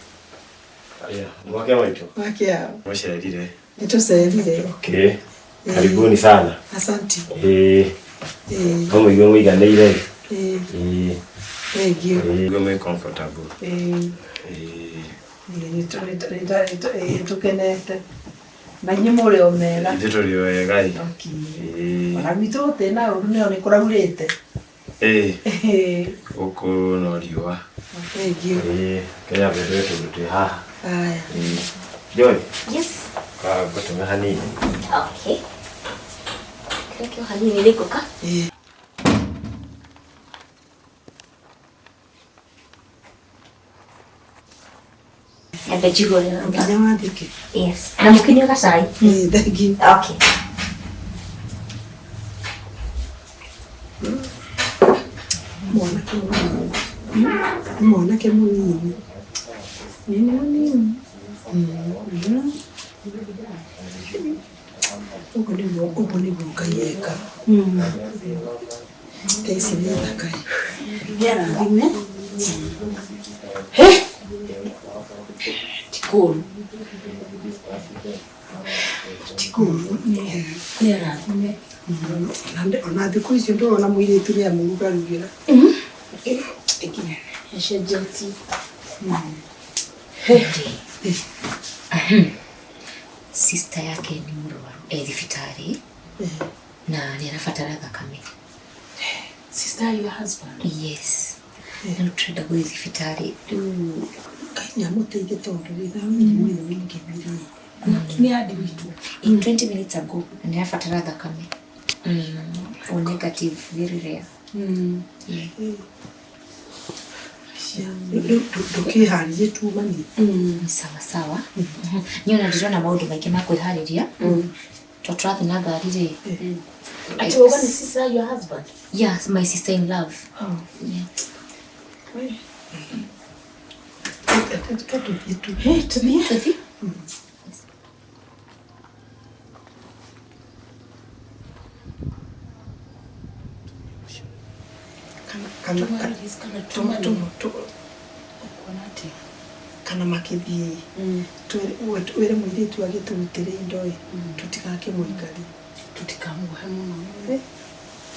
Aya, mwake maitũ. Mwake hao. Mũcerire. Nĩtũcerire. Okay. Karibuni sana. Asante. Ĩĩ. Ĩĩ. No mũigue mũiganĩire. Ĩĩ. Ĩĩ. Thank you. Ĩĩ, mũigue mwĩ comfortable. Ĩĩ. Ĩĩ. Ĩĩ tũkenete. Na inyuĩ mũrĩ o mega. Ithuĩ tũrĩ o wega ĩ. Ĩĩ. Ona gwitũ gũtirĩ na ũru nĩyo nĩ kũraurĩte. Ĩĩ. Ĩĩ. Gũkũ no riũa. Thank you. Ĩĩ. Kenya mbere tondũ twĩ haha. Haya. Ĩĩ. Joy. Yes. Ka ngũtũme hanini. Okay. Kĩrĩa kĩo hanini nĩ ngũka. Ĩĩ. Nyambe njigue Nginya wandĩke. Yes. Na mũkĩnyue gacai. Ĩĩ, thank you. Okay. Mwanake mũnini. Nĩ mwanake mũnini. Nĩ mũnini. Ũguo nĩguo ũguo nĩguo Ngai ekaga. Ta ici nĩ thaka ĩ. Nĩarathime. Hĩ! Ti kũũru. Ti kũũru. Nĩarathime. Ona thikũ icio ndũrona mũirĩtu nĩ amũrugarugĩra. Nĩacenjetie. Sister yake nĩ mũrwaru e thibitarĩ na nĩ arabatara thakame. Sister, your husband? Yes. Na rĩu tũrenda gũthiĩ thibitarĩ rĩu Ngai nĩamũteithie tondũ rĩ na mĩrimũ ĩno mĩingĩ mĩrĩ. Nĩ admitwo. In 20 minutes ago na nĩ arabatara thakame. O negative, very rare. Yeah. Rĩu ndũkĩharĩrie tumanie. Sawa sawa. Niĩ ona ndĩrona maũndũ maingĩ ma kwĩharĩria. Tondũ tũrathiĩ na ngari rĩ. Ati wauga nĩ sister, your husband? Yes, my sister in love. Yeah. Tũthiĩ tu. Tũthiĩ. Tũthiĩ. Kana makĩthiĩ wĩre mũirĩtu agĩtũrutĩre indo ĩ tũtigakĩmũikarie. Tũtikamuohe mũno.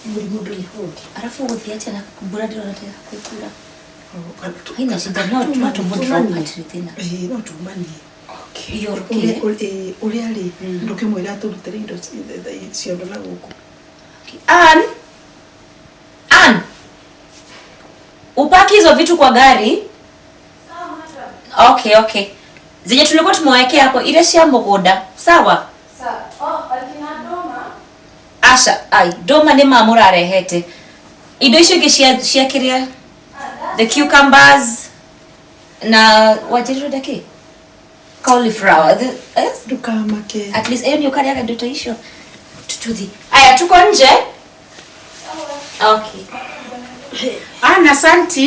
Mũrimũ ndũrĩ hũndi. Arabu ũgũthiĩ atĩa na mbura ndĩrona ta ĩgũkura. Haina shida, no no tũmũ-drop hatirĩ thĩna. Ĩĩ no tumanie. You're okay. Ũrĩa rĩ ndũkĩmwĩre atũrutĩre indo ciondo na gũkũ. Ann? Ann? Upaki hizo vitu kwa gari? Okay, okay. Zenye tulikuwa tumewekea hapo ile cia mũgũnda. Sawa? Sawa. Oh, akina Doma? Asha, ai, Doma nĩ ma mũrarehete. Indo icio ingĩ cia kĩrĩa the cucumbers na wanjĩrire ũrenda kĩ? Cauliflower. Eh? Ndũkamake. At least ĩyo nĩ ũkarĩaga indo ta icio. Tututhi. Aya tuko nje. Okay. Ana santi.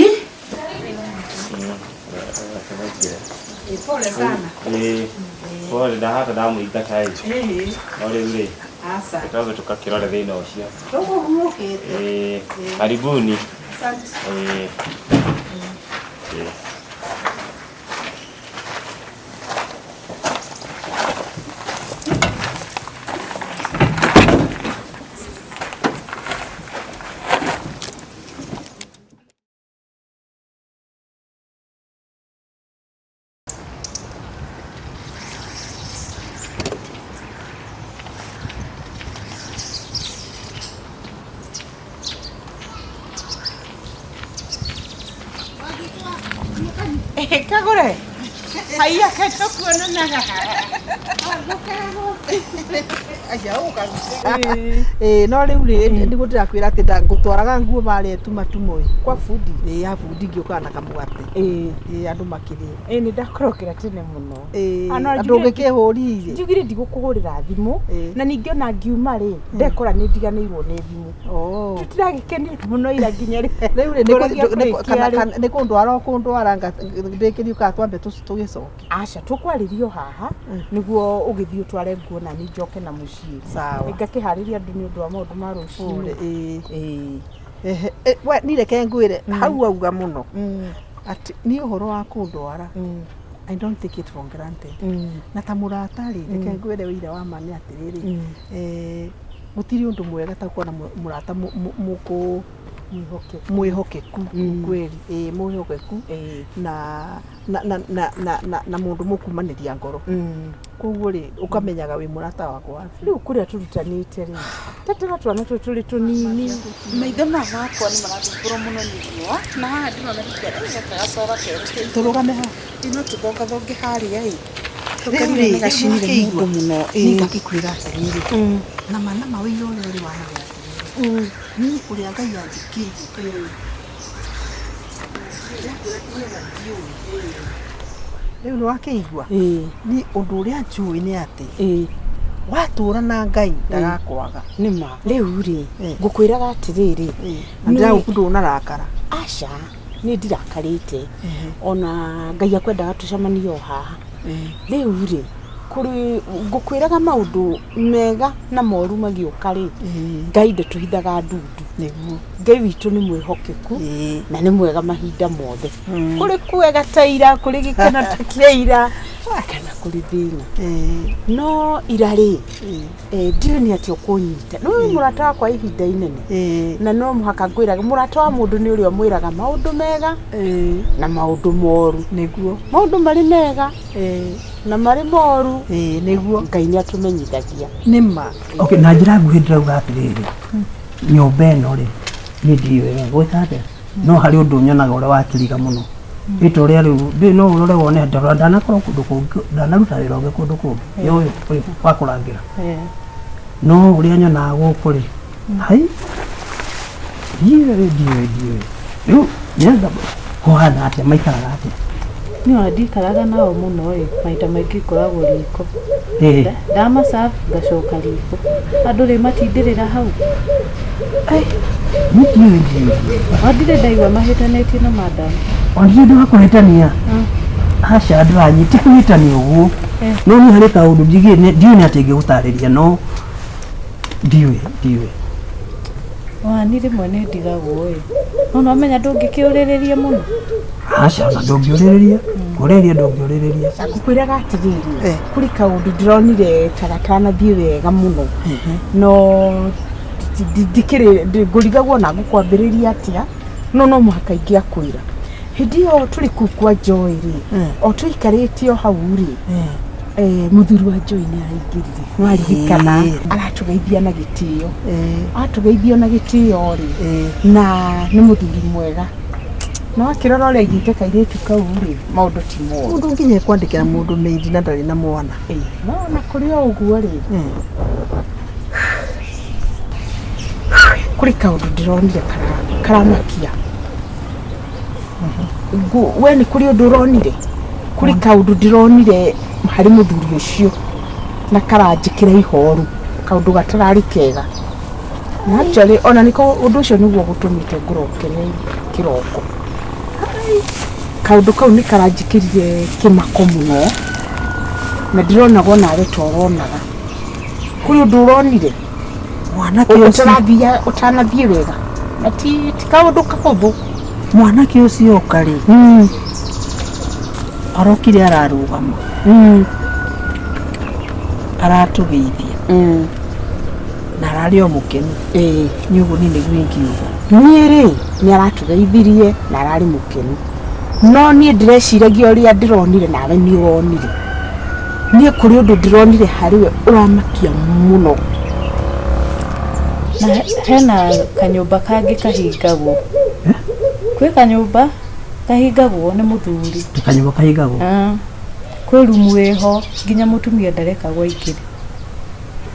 Pole sana. Ĩĩ, pole ndahata ndamũingata ĩ. Ĩĩ. No rĩu rĩ, Aca. twambe tũgakĩrore thĩna ũcio. Tũkũhurũkĩte. Ĩĩ, karibuni. Asante. Ĩĩ. Ĩĩ. Kagure. Haiya kaitokuonanaga. Ĩĩ no rĩu rĩ nĩguo ndĩrakwĩra atĩ ngũtwaraga nguo barĩa tumatumo ĩ kwa bundi. Ĩĩ ya bundi ngĩũkaga na kamũgate. Ĩĩ. Ĩĩ andũ makĩrĩa. Ĩĩ nĩ ndakorokera tene mũno. Ĩĩ Ah, no, andũ njugire- ũngĩkĩhũrire. Njugire ndigũkũhũrĩra thimũ na ningĩ ona ngiuma rĩ ndekora nĩ ndiganĩirwo nĩ thimũ. Tũtiragĩkenire mũno ira nginya rĩ. Rĩu rĩ Ngũragia kũrĩkia rĩ. nĩ kũndwara ũkũndwara ndĩkĩrie kana twambe tũgĩcoke. Aca tũkwarĩrio haha nĩguo ũgĩthiĩ ũtware nguo na niĩ njoke na mũciĩ. Sawa. Ngakĩharĩria andũ nĩ ũndũ wa maũndũ ma rũcinĩ. Pole, ĩĩ. Ehe, we niĩ reke ngwĩre hau auga mũno atĩ niĩ ũhoro wa kũndwara I don't take it for granted na ta mũrata rĩ reke ngwĩre ũira wa ma nĩ atĩrĩrĩ gũtirĩ ũndũ mwega ta kuona mũrata mũkũ mwĩhokeku kweli ĩĩ mwĩhokeku na na na na na na na mũndũ mũkumanĩria ngoro koguo rĩ ũkamenyaga wĩ mũrata wakwa Rĩu kũrĩa tũrutanĩte rĩ tatĩra twana tũtũ tũrĩ tũnini. Maitho maya makwa nĩ marathumbũrwo mũno nĩ riũa na haha ndĩrona gaka gacora kerũ Tũrũgame haha. Ĩ no tũthongathonge harĩa ĩ Rĩu rĩ, nĩ gacinire mũndũ mũno niĩ ngakĩkwĩra atĩrĩrĩ nama nama wĩira ũrĩa ũrĩ wa ma atĩrĩrĩ niĩ ũrĩa Ngai anjĩkĩire rĩu nĩ wakĩigua niĩ ũndũ ũrĩa njũĩ nĩ atĩ watũra na Ngai ndagakwaga nĩ ma rĩu rĩ ngũkwĩraga atĩrĩrĩ na ndĩragũkũ ndũnarakara aca nĩ ndirakarĩte ona Ngai akwendaga tũcemanie o haha rĩu rĩ kũrĩ ngũkwĩraga maũndũ mega na moru magĩũka rĩ Ngai ndatũhithaga ndundu nĩguo Ngai witũ nĩ mwĩhokeku na nĩ mwega mahinda mothe kũrĩ kwega ta ira kũrĩ gĩkeno ta kĩa ira kana kũrĩ thĩna no ira rĩ ndiũĩ nĩ atĩa ũkũnyita nĩ wĩ mũrata wakwa ihinda inene na no mũhaka ngwĩraga mũrata wa mũndũ nĩ ũrĩa ũmwĩraga maũndũ mega na maũndũ moru nĩguo maũndũ marĩ mega na marĩ moru nĩguo Ngai nĩ atũmenyithagia nĩ ma Okay, na njĩra nguhĩ ndĩrauga atĩrĩrĩ nyũmba ĩno rĩ niĩ ndiũĩ wega gwĩka atĩa no harĩ ũndũ nyonaga ũrĩa wakĩriga mũno ĩ ta ũrĩa rĩu ndũĩ no ũrore wone ndarora ndanakorwo kũndũ kũngĩ ndanaruta wĩra ũngĩ kũndũ kũngĩ ĩ ũyũ ũyũ wa kũrangĩra no ũrĩa nyonaga gũkũ rĩ hai ndiũĩ ndiũĩ ndiũĩ rĩu nĩanga kũhana atĩa maikaraga atĩa Niĩ ona ndikaraga nao mũno ĩ maita maingĩ ngoragwo riko Ĩĩ. ndamaserve ngacoka riko andũ rĩ matindĩrĩra hau niĩ ndiũĩ ndiũĩ o ndirĩ ndaigua mahĩtanĩtie na madam ona ndirĩ ũndũ wa kũhĩtania aca ndĩranyita kũhĩtania ũguo no niĩ harĩ kaũndũ ndiũĩ nĩ atĩa ingĩgũtarĩria no ndiũĩ ndiũĩ wani rĩmwe nĩ ndigagwo ĩ no nomenya ndũngĩkĩũrĩrĩria mũno aca ona ndũngĩũrĩrĩria kũrĩrĩria ndũngĩũrĩrĩria ngũkwĩraga atĩrĩrĩ kũrĩ kaũndũ ndĩronire ta gatanathiĩ wega mũno no ndikĩrĩ ngũrigagwo na ngũkwambĩrĩria atĩa no no mũhaka ingĩakwĩra hĩndĩ ĩyo tũrĩ kũu kwa Joy rĩ o tũikarĩte o hau rĩ mũthuri wa Joy nĩ araingĩrire nĩwaririkana aratũgeithia na gĩtĩo atũgeithio na gĩtĩo rĩ na nĩ mũthuri mwega na wakĩrora ũrĩa aigĩte kairĩtu kau rĩ maũndũ ti moru Mũndũ nginya ekwandĩkĩra mũndũ maid na ndarĩ na mwana. No ona kũrĩ o ũguo rĩ kũrĩ kaũndũ ndĩronire karamakia we nĩ kũrĩ ũndũ ũronire kũrĩ kaũndũ ndĩronire Harĩ mũthuri ũcio na karanjĩkĩra ihoru kaũndũ gatararĩ kega. Na actually ona nĩko ũndũ ũcio nĩguo gũtũmĩte ngũroke nĩ kĩroko. Kaũndũ kau nĩ karanjĩkĩrire kĩmako mũno na ndĩronaga onawe ta ũronaga. Kũrĩ ũndũ ũronire Mwanake ũcio ũtanathiĩ wega na ti ti kaũndũ kahũthũ. Mwanake ũcio oka rĩ, arokire ararũgama, aratũgeithia na ararĩ o mũkenu. Nĩ ũguo niĩ nĩguo ingiuga. Niĩ rĩ nĩ aratũgeithirie na ararĩ mũkenu, no niĩ ndĩreciragia ũrĩa ndĩronire nawe nĩ ũronire. Niĩ kũrĩ ũndũ ndĩronire harĩ we ũramakia mũno. Na hena kanyũmba kangĩ kahingagwo. Kwĩ kanyũmba kahingagwo nĩ mũthuri. Kanyũmba kahingagwo? Ah. Kwĩ rumu ĩho nginya mũtumia ndarekagwo aingĩre.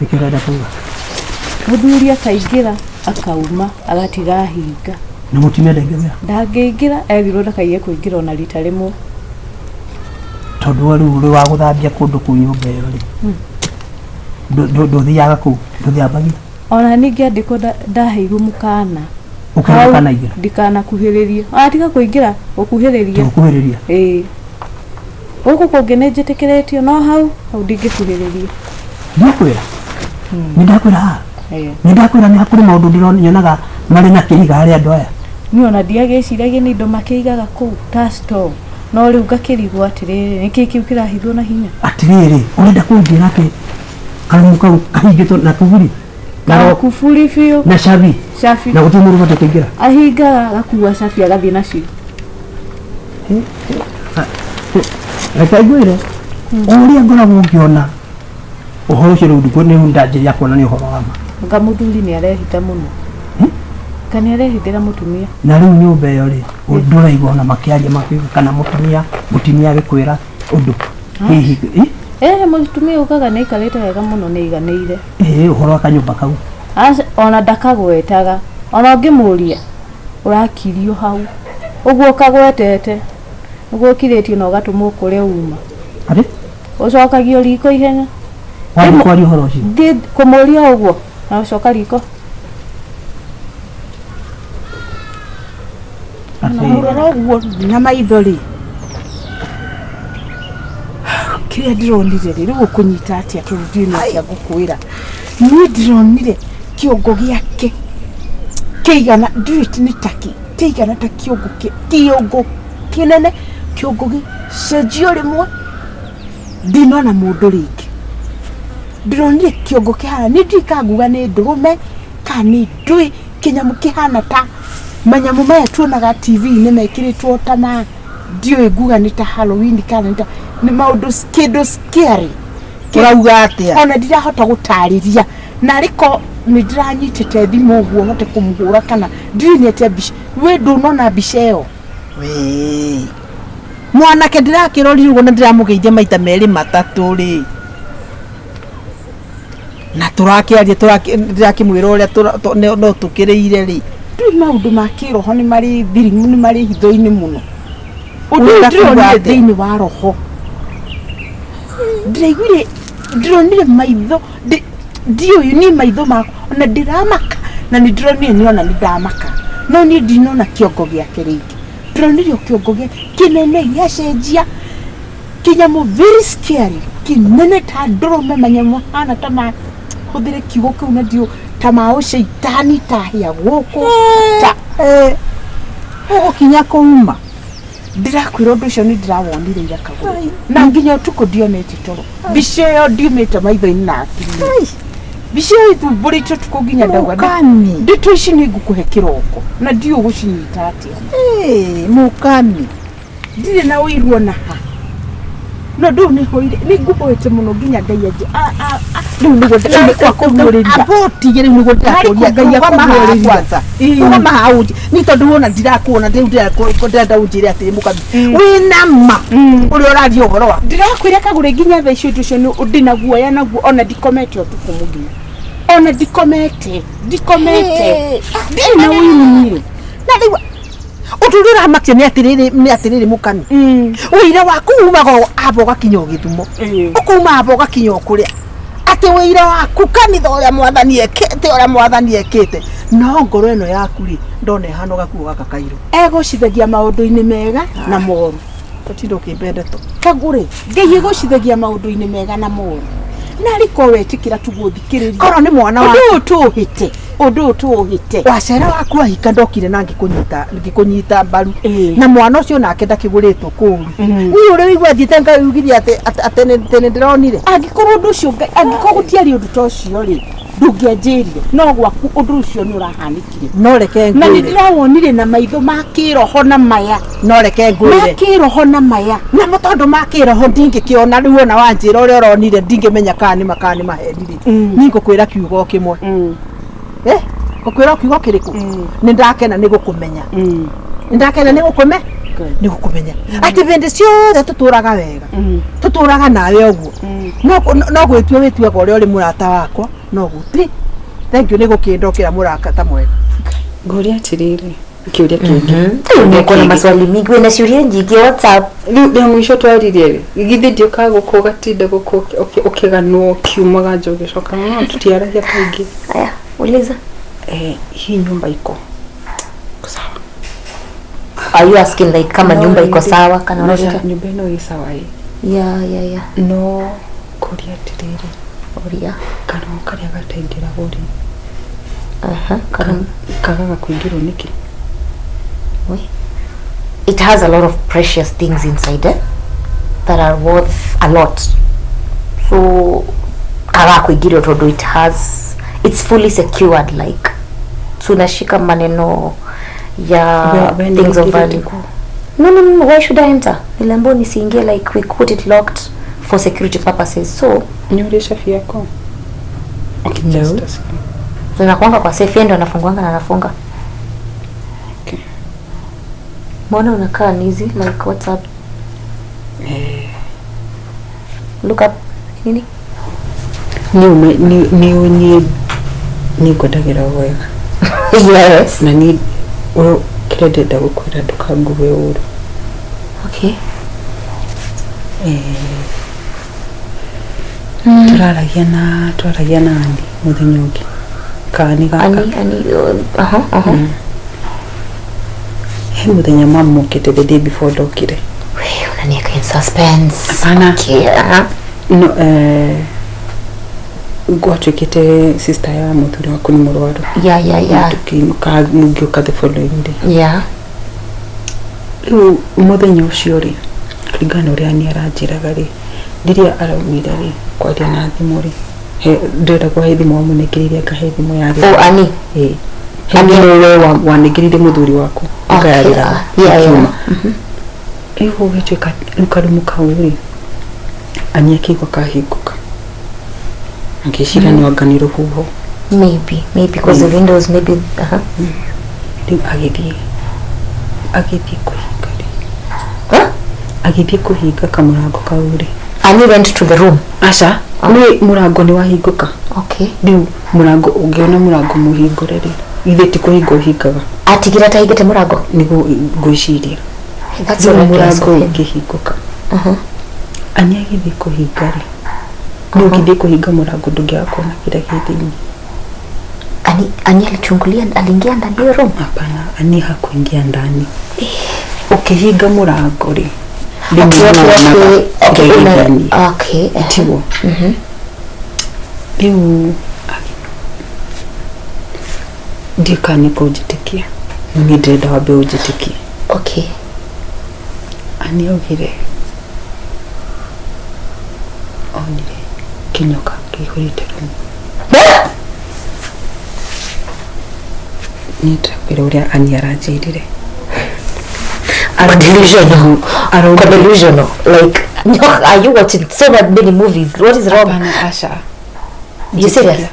Nĩkĩ ũrenda kuga? Mũthuri akaingĩra akauma agatiga ahinga. Na mũtumia ndaingĩra? Ndangĩingĩra, erirwo ndakaiye kũingĩra ona rita rĩmwe. Tondũ we rĩu ũrĩ wa gũthambia kũndũ kũu nyũmba ĩyo rĩ, ndũthiaga kũu, ndũthambagia? Ona ningĩ andĩkwo ndaheirwo mũkana. Ũkerwo Hau ndũkanaingĩre? Ndikanakuhĩrĩrie. Ona tiga kũingĩra, gũkuhĩrĩria. Gũkuhĩrĩria? Ĩĩ. Gũkũ kũngĩ nĩ njĩtĩkĩrĩtio no hau, hau ndingĩkuhĩrĩria. Ndakwĩra? Nĩ ndakwĩra haha? Ĩĩ. Nĩ ndakwĩra nĩ hakũrĩ maũndũ nyonaga marĩ na kĩhiga harĩ andũ aya. Niĩ ona ndiagĩciragia nĩ indo makĩigaga kũu ta store. No rĩu ngakĩrigwo atĩrĩrĩ, nĩkĩ kĩu kĩrahithwo na hinya? Atĩrĩrĩ, ũrenda kũnjĩra atĩ karumu kau kahingĩtwo na kuburi? Na kuburi biũ. Na cabi? Cabi. Na gũtirĩ mũndũ ũbatiĩ kũingĩra? Ahingaga agakua cabi agathiĩ nacio. Reke ngwĩre, o ũrĩa ngoragwo ngĩona ũhoro ũcio rĩu nĩ ndanjĩrĩria kuona nĩ ũhoro wa ma. Anga mũthuri nĩ arehitha mũno. Ka nĩ arehithĩra mũtumia. Na rĩu nyũmba ĩyo rĩ, ndũraigua ona makĩaria makiuga kana mũtumia mũtumia agĩkwĩra ũndũ hihi Eh, mũtumia ugaga nĩ aikarĩte wega mũno nĩ aiganĩire. Ĩ ũhoro wa kanyũmba kau? Aca, ona ndakagwetaga. Ona ũngĩmũria ũrakirio hau. Ũguo ũkagwetete nĩguo ũkirĩtio na ũgatũmwo kũrĩa uma. Atĩ? Ũcokagio riko ihenya. Wathiĩ kwaria ũhoro ũcio? Thiĩ kũmũria ũguo na ũcoka riko. Mũrora ũguo na maitho rĩ, kĩrĩa ndĩronire rĩ, rĩu ũkũnyita atĩa tondũ ndiũĩ nĩ atĩa ngũkwĩra. Niĩ ndĩronire kĩongo gĩake kĩigana, ndiũĩ nĩ takĩ, kĩigana ta kĩongo kĩongo kĩnene, kĩongo gĩcenjio rĩmwe, ndinona mũndũ rĩngĩ. Ndĩronire kĩongo kĩhana, niĩ ndiũĩ kana nguga nĩ ndũrũme kana nĩ ndũĩ, kĩnyamũ kĩhana ta manyamũ maya tuonaga TV-inĩ mekĩrĩtwo ta ma ndiũĩ nguga nĩ ta Halloween kana nĩ ta nĩ maũndũ kĩndũ scary. Ũrauga atĩa? Ona ndirahota gũtarĩria na arĩko nĩ ndĩranyitĩte thimũ ũguo hote kũmũhũra kana ndiũĩ nĩ atĩa mbica we ndũnona mbica ĩyo. Wee. Mwanake ndĩrakĩrorire ũguo na ndĩramũgeithia maita merĩ matatũ rĩ, na tũrakĩaria ndĩrakĩmwĩra ũrĩa no tũkĩrĩire rĩ. Ndiũĩ maũndũ ma kĩroho nĩ marĩ thiri nĩ marĩ hitho-inĩ mũno. Ũndũ ũyũ ndĩronire thĩinĩ wa roho. Ndĩraiguire ndĩronire maitho ndiũĩ niĩ maitho makwa ona ndĩramaka na nĩ ndĩronire nĩ ona nĩ ndamaka no niĩ ndinona kĩongo gĩake rĩngĩ. Ndĩronire o kĩongo gĩake kĩnene gĩacenjia kĩnyamũ very scary kĩnene ta ndũrũme manyamũ mahana ta ma hũthĩre kiugo kĩu na ndiũ ta ma ũcaitani ta hĩa gũkũ ta ũgũkinya kũuma. Ndĩrakwĩra ũndũ ũcio nĩ ndĩrawonire ira kagũrũ na nginya ũtukũ ndionete toro. Mbica ĩyo ndiumĩte maitho-inĩ na akili. Mbica ĩyo ĩthumbũrĩte ũtukũ nginya ndauga ndeto ici nĩ ngũkũhe kĩroko na ndiũĩ gũcinyita atĩa. Mũkami. Ndirĩ na ũiru ona ha. No ndũũ nĩ hoire nĩ ngũhoete mũno nginya Ngai anjĩ rĩu nĩguo ndĩrakwa kũguũrĩria. Abotige rĩu nĩguo ndĩrakũria Ngai akũguũrĩria. kwanza. Rũgama haha ũnjĩ nĩ tondũ wona ndirakuona rĩu ndĩrenda ũnjĩre atĩrĩ mũkami wĩna ma ũrĩa ũraria ũhoro wa Ndĩrakwĩra kagũrĩ nginya thaa icio ũndũ ũcio nĩ ndĩna guoya naguo ona ndikomete ũtukũ mũgima. Ona ndikomete ndikomete ndirĩ na ũiru niĩ. Na rĩu Ũndũ ũrĩa ũramakia nĩ atĩrĩrĩ nĩ atĩrĩrĩ mũkani ũira waku umaga amba ũgakinya o gĩthumo ũkauma amba ũgakinya o kũrĩa atĩ ũira waku kanitha ũrĩa mwathani ekĩte ũrĩa mwathani ekĩte no ngoro ĩno yaku rĩ ndona ĩhana gakuo gaka kairũ Egũcithagia maũndũ-inĩ mega na moru. Tũtinda ũkĩmbendeto. Kagũrĩ, Ngai egũcithagia maũndũ-inĩ mega na moru. Narĩ korwo wetĩkĩra tu gũthikĩrĩria. Korwo nĩ mwana Ũndũ waku. ũyũ tũũhĩte, ũndũ ũyũ tũũhĩte. Wacera waku ahika ndokire na ngĩkũnyita ngĩkũnyita mbaru na mwana ũcio nake ndakĩgũrĩtwo kũũru niĩ ũrĩa ũigua thiĩte ngaiugithia atĩ atĩ atĩ nĩ ndĩronire Angĩkorwo ũndũ ũcio Ngai angĩkorwo gũtiarĩ ũndũ ta ũcio rĩ, ndũngĩanjĩrire no gwaku ũndũ ũcio nĩ ũrahanĩkire. No reke Na nĩ ngwĩre. ndĩrawonire na maitho ma kĩroho na maya. No reke ngwĩre. Ma kĩroho na maya. Namo tondũ ma kĩroho ndingĩkĩona rĩu ona wanjĩra ũrĩa ũronire ndingĩmenya kana nĩ ma kana nĩ maheni rĩ niĩ ngũkwĩra kiugo o kĩmwe Eh, ngũkwĩra o kiugo kĩrĩkũ nĩ ndakena nĩ gũkũmenya nĩ ndakena nĩ gũkũme nĩ gũkũmenya atĩ hĩndĩ ciothe tũtũraga wega tũtũraga nawe ũguo no no gwĩtua wĩtuaga ũrĩa ũrĩ mũrata wakwa no gũtirĩ thengiũ nĩ gũkĩndokera mũrata mwega Ngũria atĩrĩrĩ kĩũria kĩngĩ Rĩu nĩ uko na maswali mingi wĩna ciũria nyingĩ what's up rĩu rĩa mũico twaririe rĩ githĩ ndiũkaga gũkũ ũgatinda gũkũ ũkĩganwo ũkiumaga nja ũgĩcoka no tũtiaragia kaingĩ aya uliza eh, hii nyumba iko are you asking like kama No, nyumba iko really. sawa kana No, unataka nyumba ĩno ĩ sawa ĩ yeah no kũria atĩrĩrĩ ũria kanua karĩa gataingĩragwo rĩ aha kagaga kũingĩrwo nĩkĩ it has a lot of precious things inside eh, that are worth a lot so kaga kuingirwo tondu it has it's fully secured like tunashika maneno ya We- we things of nĩũingĩrĩte value kũu? no, no, no, why should I enter niliambiwa nisiingie like we put it locked for security purposes so nĩ ũrĩ cabi yako Okay, no. just asking. Zinakuanga kwa safe yeye ndo anafunguanga na anafunga Okay. mbona unakaa nizi like what's up Eh, look up nini nĩ ũme- nĩ- nĩ niĩ nĩ ngwendagĩra wega yes na niĩ kĩrĩa ndĩrenda gũkwĩra ndũkangue ũru okay Eh, tũraragia na twaragia na Andy mũthenya ũngĩ kana nĩ gaka ani ani aha aha he mũthenya mamũkĩte the day before ndokire unaniweka in suspense Hapana. okay aha no eh, gwatuĩkĩte sister ya mũthuri waku nĩ mũrwaru yeah. Tũkĩinũka ngĩũka the following day yeah rĩu mũthenya ũcio rĩ kũringana na ũrĩa niĩ aranjĩraga rĩ rĩrĩa araumire rĩ kwaria na thimũ rĩ ndĩrenda kwahe thimũ wamũnengereire ngahe thimũ yarĩ Oh, Ani. ĩĩ he thimũ we wanengereire mũthuri waku Okay, ngayarĩraga yeah. ĩkiuma rĩu gũgĩtuĩka rĩu karumu kau rĩ ani akĩigua kahingũka ngĩciria Mhm. nĩ anga nĩ rũhuho maybe maybe because the windows maybe aha rĩu agĩthiĩ agĩthiĩ kũhinga rĩ agĩthiĩ kũhinga kamũrango kau rĩ Ani went to the room aca nĩ mũrango nĩ wahingũka okay rĩu mũrango ũngĩona mũrango mũhingũre rĩ githĩ ti kũhinga ũhingaga atigire atahingĩte mũrango nĩguo ngwĩciria That's Rĩu so reckless mũrango of him. ũngĩhingũka aha ani agĩthiĩ kũhinga rĩ nĩ ũngĩthiĩ kũhinga mũrango ndũngĩaga kuona kĩrĩa kĩ thĩinĩ ani ani alichungulia aliingia ndani ya hiyo room hapana ani hakuingia ndani ũkĩhinga mũrango rĩ okay okay okay kĩrĩa kĩ ndani okay tiguo rĩu ndiũ kana nĩ kũnjĩtĩkia no niĩ ndĩrenda wambe ũnjĩtĩkie okay ani augire onire kĩnyoka kĩihũrĩte rumu niĩ ndĩrakwĩra ũrĩa ani aranjĩrire Kwa delusional Kwa delusional like no, are you watching so many movies what is wrong Hapana, aca you serious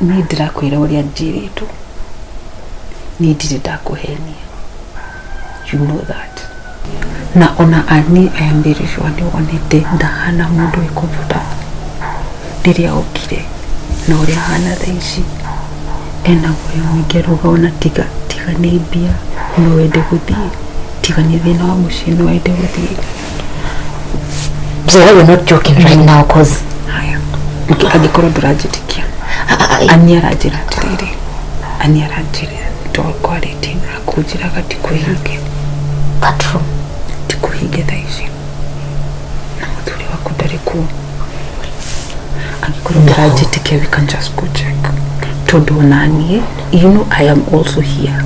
niĩ ndĩrakwĩra ũrĩa njĩrĩtwo niĩ ndirĩ ndakũhenia you know that na ona ani I am very sure nĩ wonete ndahana mũndũ wĩ comfortable rĩrĩa okire na ũrĩa ahana thaa ici ena guoya mũingĩ arauga ona tiga tiga nĩ mbia No wende gũthiĩ tiga nĩ thĩna wa mũciĩ no wende gũthiĩ. So you're not joking right now, cause haya angĩkorwo ndũranjĩtĩkia ani aranjĩra atĩrĩrĩ ani aranjĩra ndokwarĩtie na kũnjĩraga tikũhinge that room tikũhinge thaa ici na mũthuri waku ndarĩ kuo angĩkorwo ndũranjĩtĩkia we can just go check tondũ onaniĩ you know I am also here.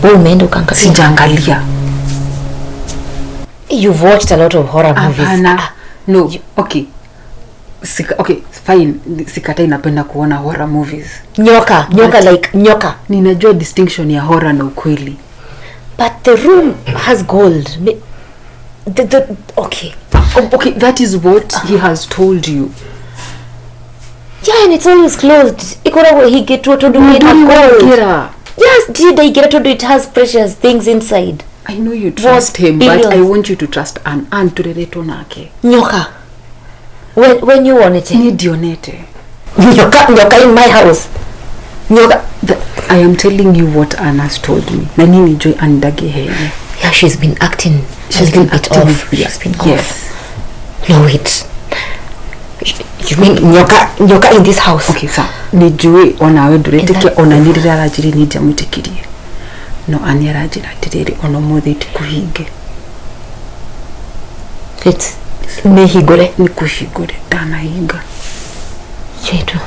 Wewe umeenda ukaangalia? Sijaangalia. You've watched a lot of horror movies. Hapana. No, okay. Okay, fine. Sikatai napenda kuona horror movies. Nyoka, nyoka like nyoka. Ninajua distinction ya horror na ukweli. But the room has gold. Okay. Okay, that is what he has told you. Yeah, and it's always closed. Ikoragwo ihingĩtwo tondũ ĩna gold. Yes, ndindaingĩra tondũ it has precious things inside. I know you trust him, but I want you to trust Ann. Ann tureretwo nake. Nyoka. When you want it. Ni ndionete. Nyoka in my house. Nyoka. I am telling you what Ann has told me. Na nini joy Ann ndagĩhenia. Yeah, she's been acting. She's been acting off. She's been off. Yes. No, wait. You mean nyoka in this house? Okay, sir. Nijue onawe ndũretĩkia ona niĩ rĩrĩa aranjĩrire niĩ ndiamwĩtĩkirie. No Ann aranjĩra atĩrĩrĩ ona ũmũthĩ tikũhinge. Wait. Nĩhingũre? Nĩkũhingũre ndanahinga. Chetu.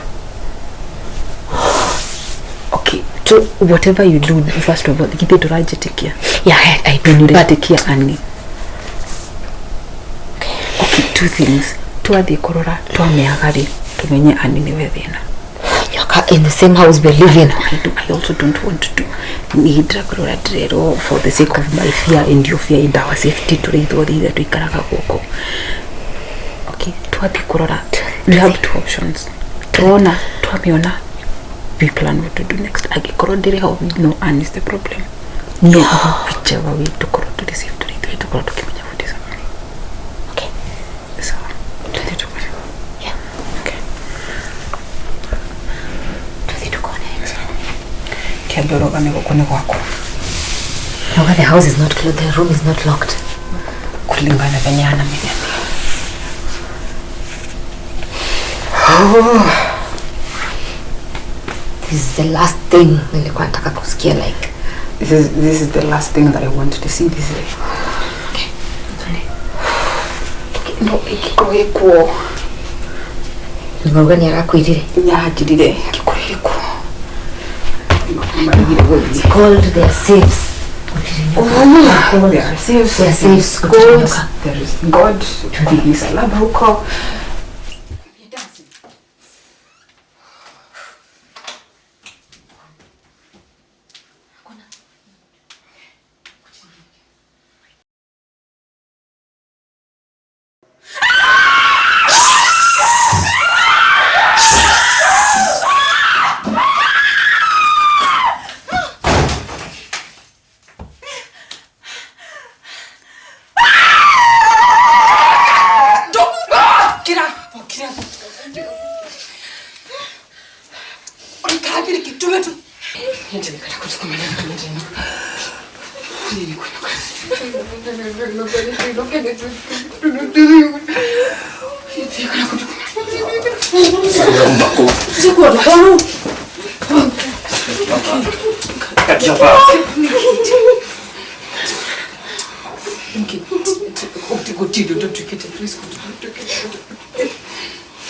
Okay, so whatever you do, first of all, githĩ ndũranjĩtĩkia? Yeah, I do. Nĩũretĩkia Ann. Okay, two things. Twathiĩ kũrora twamĩaga rĩ tumenye Ann nĩwe thĩna. Nyoka in the same house we live in. I also don't want to need ndĩrakorora ndĩrerwo for the sake of my fear and your fear and our safety tũrĩ ithuothe ithe tũikaraga gũkũ. Okay, twathiĩ kũrora we have two options. Tuona twamĩona we plan what to do next. Angĩkorwo ndĩrĩ ho we know Ann is the problem. No, whichever way tũkorwo tũrĩ safe tũrĩ ithuĩ tũkorwo tũkĩmenya what is happening. Okay. Sawa. Tuthiĩ tukone. Yeah. Okay. Tuthiĩ tukone. Kĩambe ũrũgame gũkũ nĩ gwakwa. No, the house is not closed, the room is not locked. Kulingana venye anamenya. Oh. This is the last thing nilikuwa nataka kusikia like. This is the last thing that I wanted to see. This is okay. Okay, no, ikikorwo gĩkuo. Nĩmauga nĩarakwĩrire? Nĩaranjĩrire gĩkorwo gĩkuo. It's called their safes. Oh, there are safes. There are safes. Gold. There is God. Misalaba huko.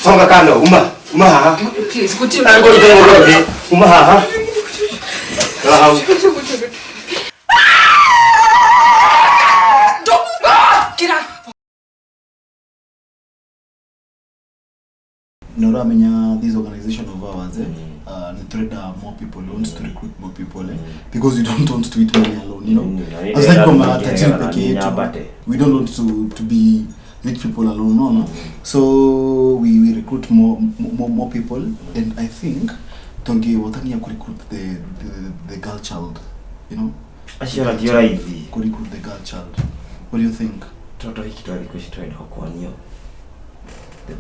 Songa kando, uma haha. Uma haha. Noramenya, this organization of ours, eh? More people, we want to recruit more people, eh? Because we don't want to eat money alone, you know. As like from we don't want to be rich people alone, no. So we recruit more people, and I think Tongi Watania could recruit the girl child, you know. Could recruit the girl child. What do you think? The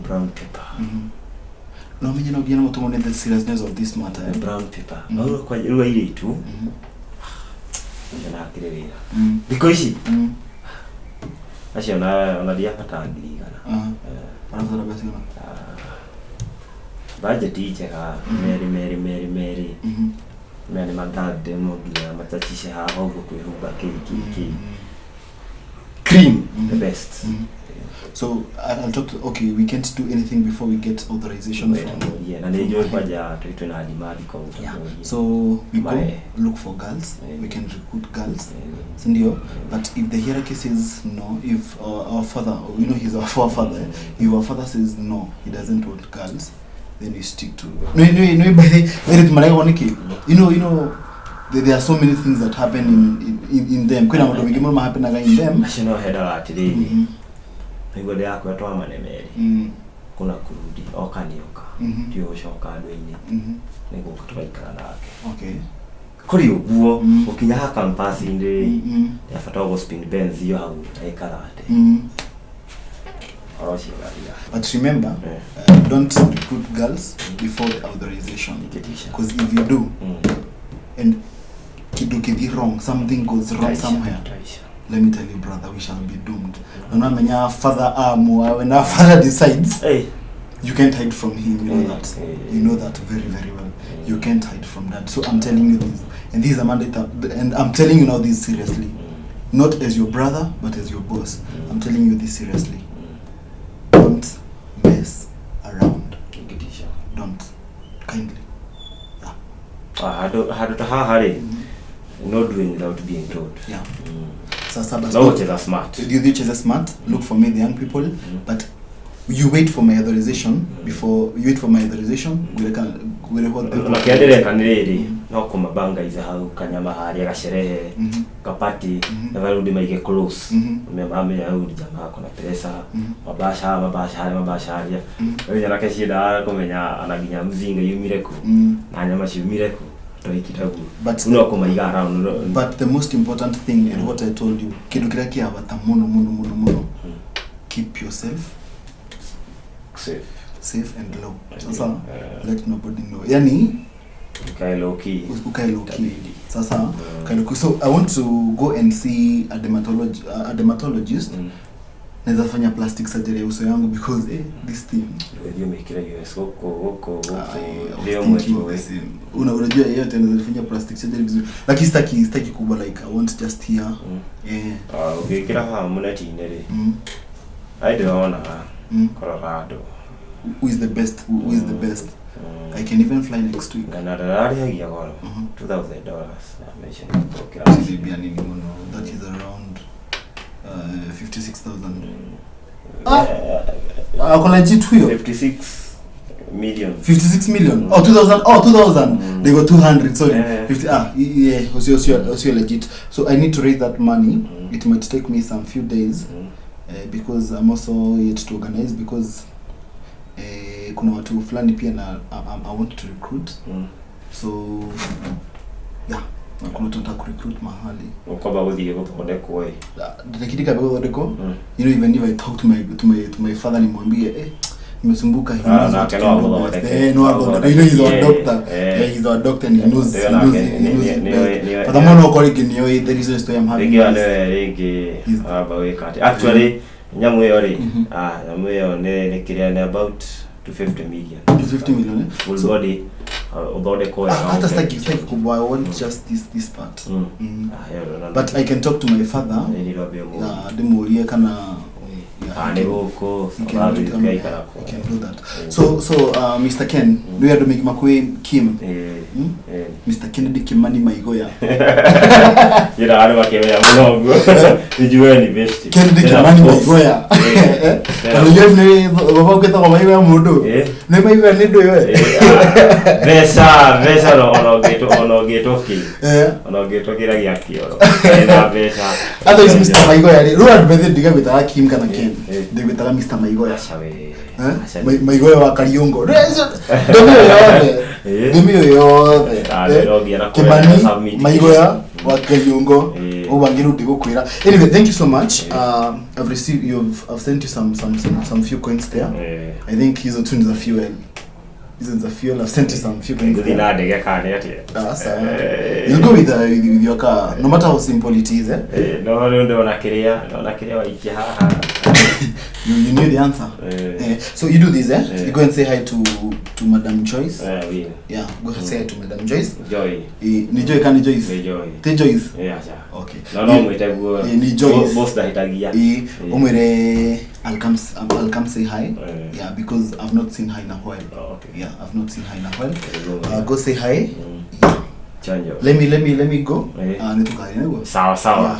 brown paper. No, I mean, you know, the seriousness of this matter. The brown paper. Mm-hmm. Acio na hakĩrĩ wĩra thikũ ici acio ona ndiabata 100,000. Ũrabatara mbeca cigana? Bajeti njega merĩ merĩ merĩ merĩ mea nĩ mathande no nginya machacishe haha ũguo kwĩhumba kĩ kĩ kĩ cream the best. So I'll talk to, okay, we can't do anything before we get authorization from yeah, na nĩ njũĩ kwanja twĩna demand koguo. Yeah. So we go look for girls. We can recruit girls, sindio? But if the hierarchy says no, if our father, you know, he's our forefather, eh? If our father says no, he doesn't want girls, then we stick to no no no. By the way, marega you know there are so many things that happen in them. Kwina maũndũ maingĩ mũno mahappenaga in them. Acio no hendaga atĩrĩrĩ, nĩguo ndĩrakwĩra twamane merĩ kuna kurudi oka nĩ oka tiũ gũcoka andũ-inĩ nĩ gũka tũgaikara nake. Kũrĩ ũguo gũkinya ha campus-inĩ ndĩrabatara gũ spin Benz iyo hau ĩkarate ũhoro ũcio ũgathira. But remember, don't recruit girls before the authorization. Because if you do, and kitu kithi wrong, something goes wrong Taisha, somewhere. taisha. Let me tell you, brother, we shall be doomed. Na unamenya father amua, when our father decides, hey, you can't hide from him. You know that. You know that very, very well. You can't hide from that. So I'm telling you this, and this is a mandate, and I'm telling you now this seriously, not as your brother, but as your boss. I'm telling you this seriously. Don't mess around. Ngitisha. Don't. Kindly. Ah, handũ ta haha rĩ, no doing without being told. Yeah. Sasa basi. No ucheza smart. You cheza smart. Look for me, the young people, but you wait for my authorization before you wait for my authorization. Ngwĩre Na kĩrĩa ndĩreka nĩ rĩrĩ, no kũmabangaiza hau kanyama harĩa gacerehe kapati na varudi maige close mamenya huyu ni jamaa ako na pesa, mabasha mabasha harĩa mabasha harĩa rĩu nyanake ciendaga kũmenya ana nginya mzinga yumire kũ na nyama ciumire kũ toikitaguo But no kũmaiga around But the most important thing and what I told you, kĩndũ kĩrĩa kĩa bata mũno mũno mũno mũno, keep yourself safe. Safe and low. Sasa let nobody know. Yani ukae low key. Ukae low key. Sasa ukae low key. So I want to go and see a dermatologist. Naweza fanya plastic surgery ya uso yangu because this thing Ndio mekira US gũkũ gũkũ gũkũ I was ndio thinking mwetwo the same. Unajua yeyote anaweza fanya plastic surgery vizuri. Lakini sitaki kubwa, like I want just here. Eh. Ah, ũngĩkĩra haha mũneti-inĩ rĩ, ai ndĩrona Colorado. Who is the best? Who is the best? I can even fly next week. Na ndararĩhagia goro $2000 na maica nĩ gũkĩra. Libya nini muno. That is around 56,000. Ah, ako legit huyo. 56 million. 56 million. Oh, 2000. Oh, 2000. They got 200. Sorry. 50. Ah, yeah. Osio legit. So I need to raise that money. It might take me some few days because I'm also yet to organize because kuna watu fulani pia na I want to recruit. So yeah, na kuna watu nataka kurecruit mahali. Ũkwamba gũthiĩ gũthondekwo ĩ. Lakini kabla gũthondekwo, even if I talk to my father nimwambie, nimesumbuka, he Ah, knows na what no can do best. agũthondeke. No agũthondeke. He's our Yeah, doctor. yeah. Yeah, he's our doctor and he knows Ndio he knows nake, he knows it best. ndio. But no kore nĩoĩ the reason why I'm having Rĩngĩ this. nĩwe rĩngĩ wamba gwĩka atĩ actually nyamũ ĩyo rĩ, nyamũ ĩyo nĩ kĩrĩa nĩ about 250 million. 250 million, eh? Full body ũthondekwo Ah, wega hata ũke. sitaki kubwa, I want just this part. Ah, ĩyo no- But I can talk to my father. Nĩ ndĩrambia ũmũthĩ. Yeah, ndĩmũrie kana yeah, Ah, he nĩ can- gũkũ he can South do Africa it. ikara He can do that. So Mr. Ken, nĩ andũ maingĩ makwĩ Kim. Mr. Kennedy Kimani Maigoya. Njĩra andũ makĩmenya mũno ũguo nijue ni best. Kennedy Tena Kimani of course. Maigoya. Tena Unajua nĩ baba ũgĩtagwo Maigoya mũndũ. Nĩ Maigoya nĩ ndũ we. Mbeca mbeca no ona ũngĩtwo ona ũngĩtwo kĩ ona ũngĩtwo kĩrĩa gĩa kĩoro na mbeca. Otherwise Mr. Maigoya rĩ, rĩu andũ methĩ ndigagwĩtaga Kim kana Ken. Ndĩgwĩtaga Mr. Maigoya. Eh? Maigoya wa Kariungo. Ndĩmĩũĩ yothe. Ndĩmĩũĩ yothe. Ah, Eh, no nginya na Kimani kũrĩa submit. Maigoya wa Kariungo. Ũguo angĩ rĩu ndigũkwĩra. Anyway, thank you so much. I've received you've I've sent you some few coins there. I think hizo tu ni za fuel. Hizo za fuel. I've sent you some few things. Ngũthiĩ na ndege kana nĩ atĩa? Ah, sawa. You'll go with your car, no matter how simple it is, eh? Eh, no rĩu ndona kĩrĩa waikia haha. You knew the answer. Eh. Eh, so you do this, eh? Eh. You go and say hi to Madam Joyce. Eh, will. Yeah, go say hi to Madam Joyce. Joy. Eh, ni Joy kana ni Joyce? Nĩ Joy. Ti Joyce. Eh, acha. Okay. No mwĩte guo. Eh, ni Joyce. Boss ndahĩtagia. Eh, umwire I'll come say hi. Eh. Yeah, because I've not seen her in a while. Oh, okay. Yeah, I've not seen her in a while. Go say hi. Chanjo. Let me go. Eh. Nitukaria niguo. Sawa sawa. Yeah.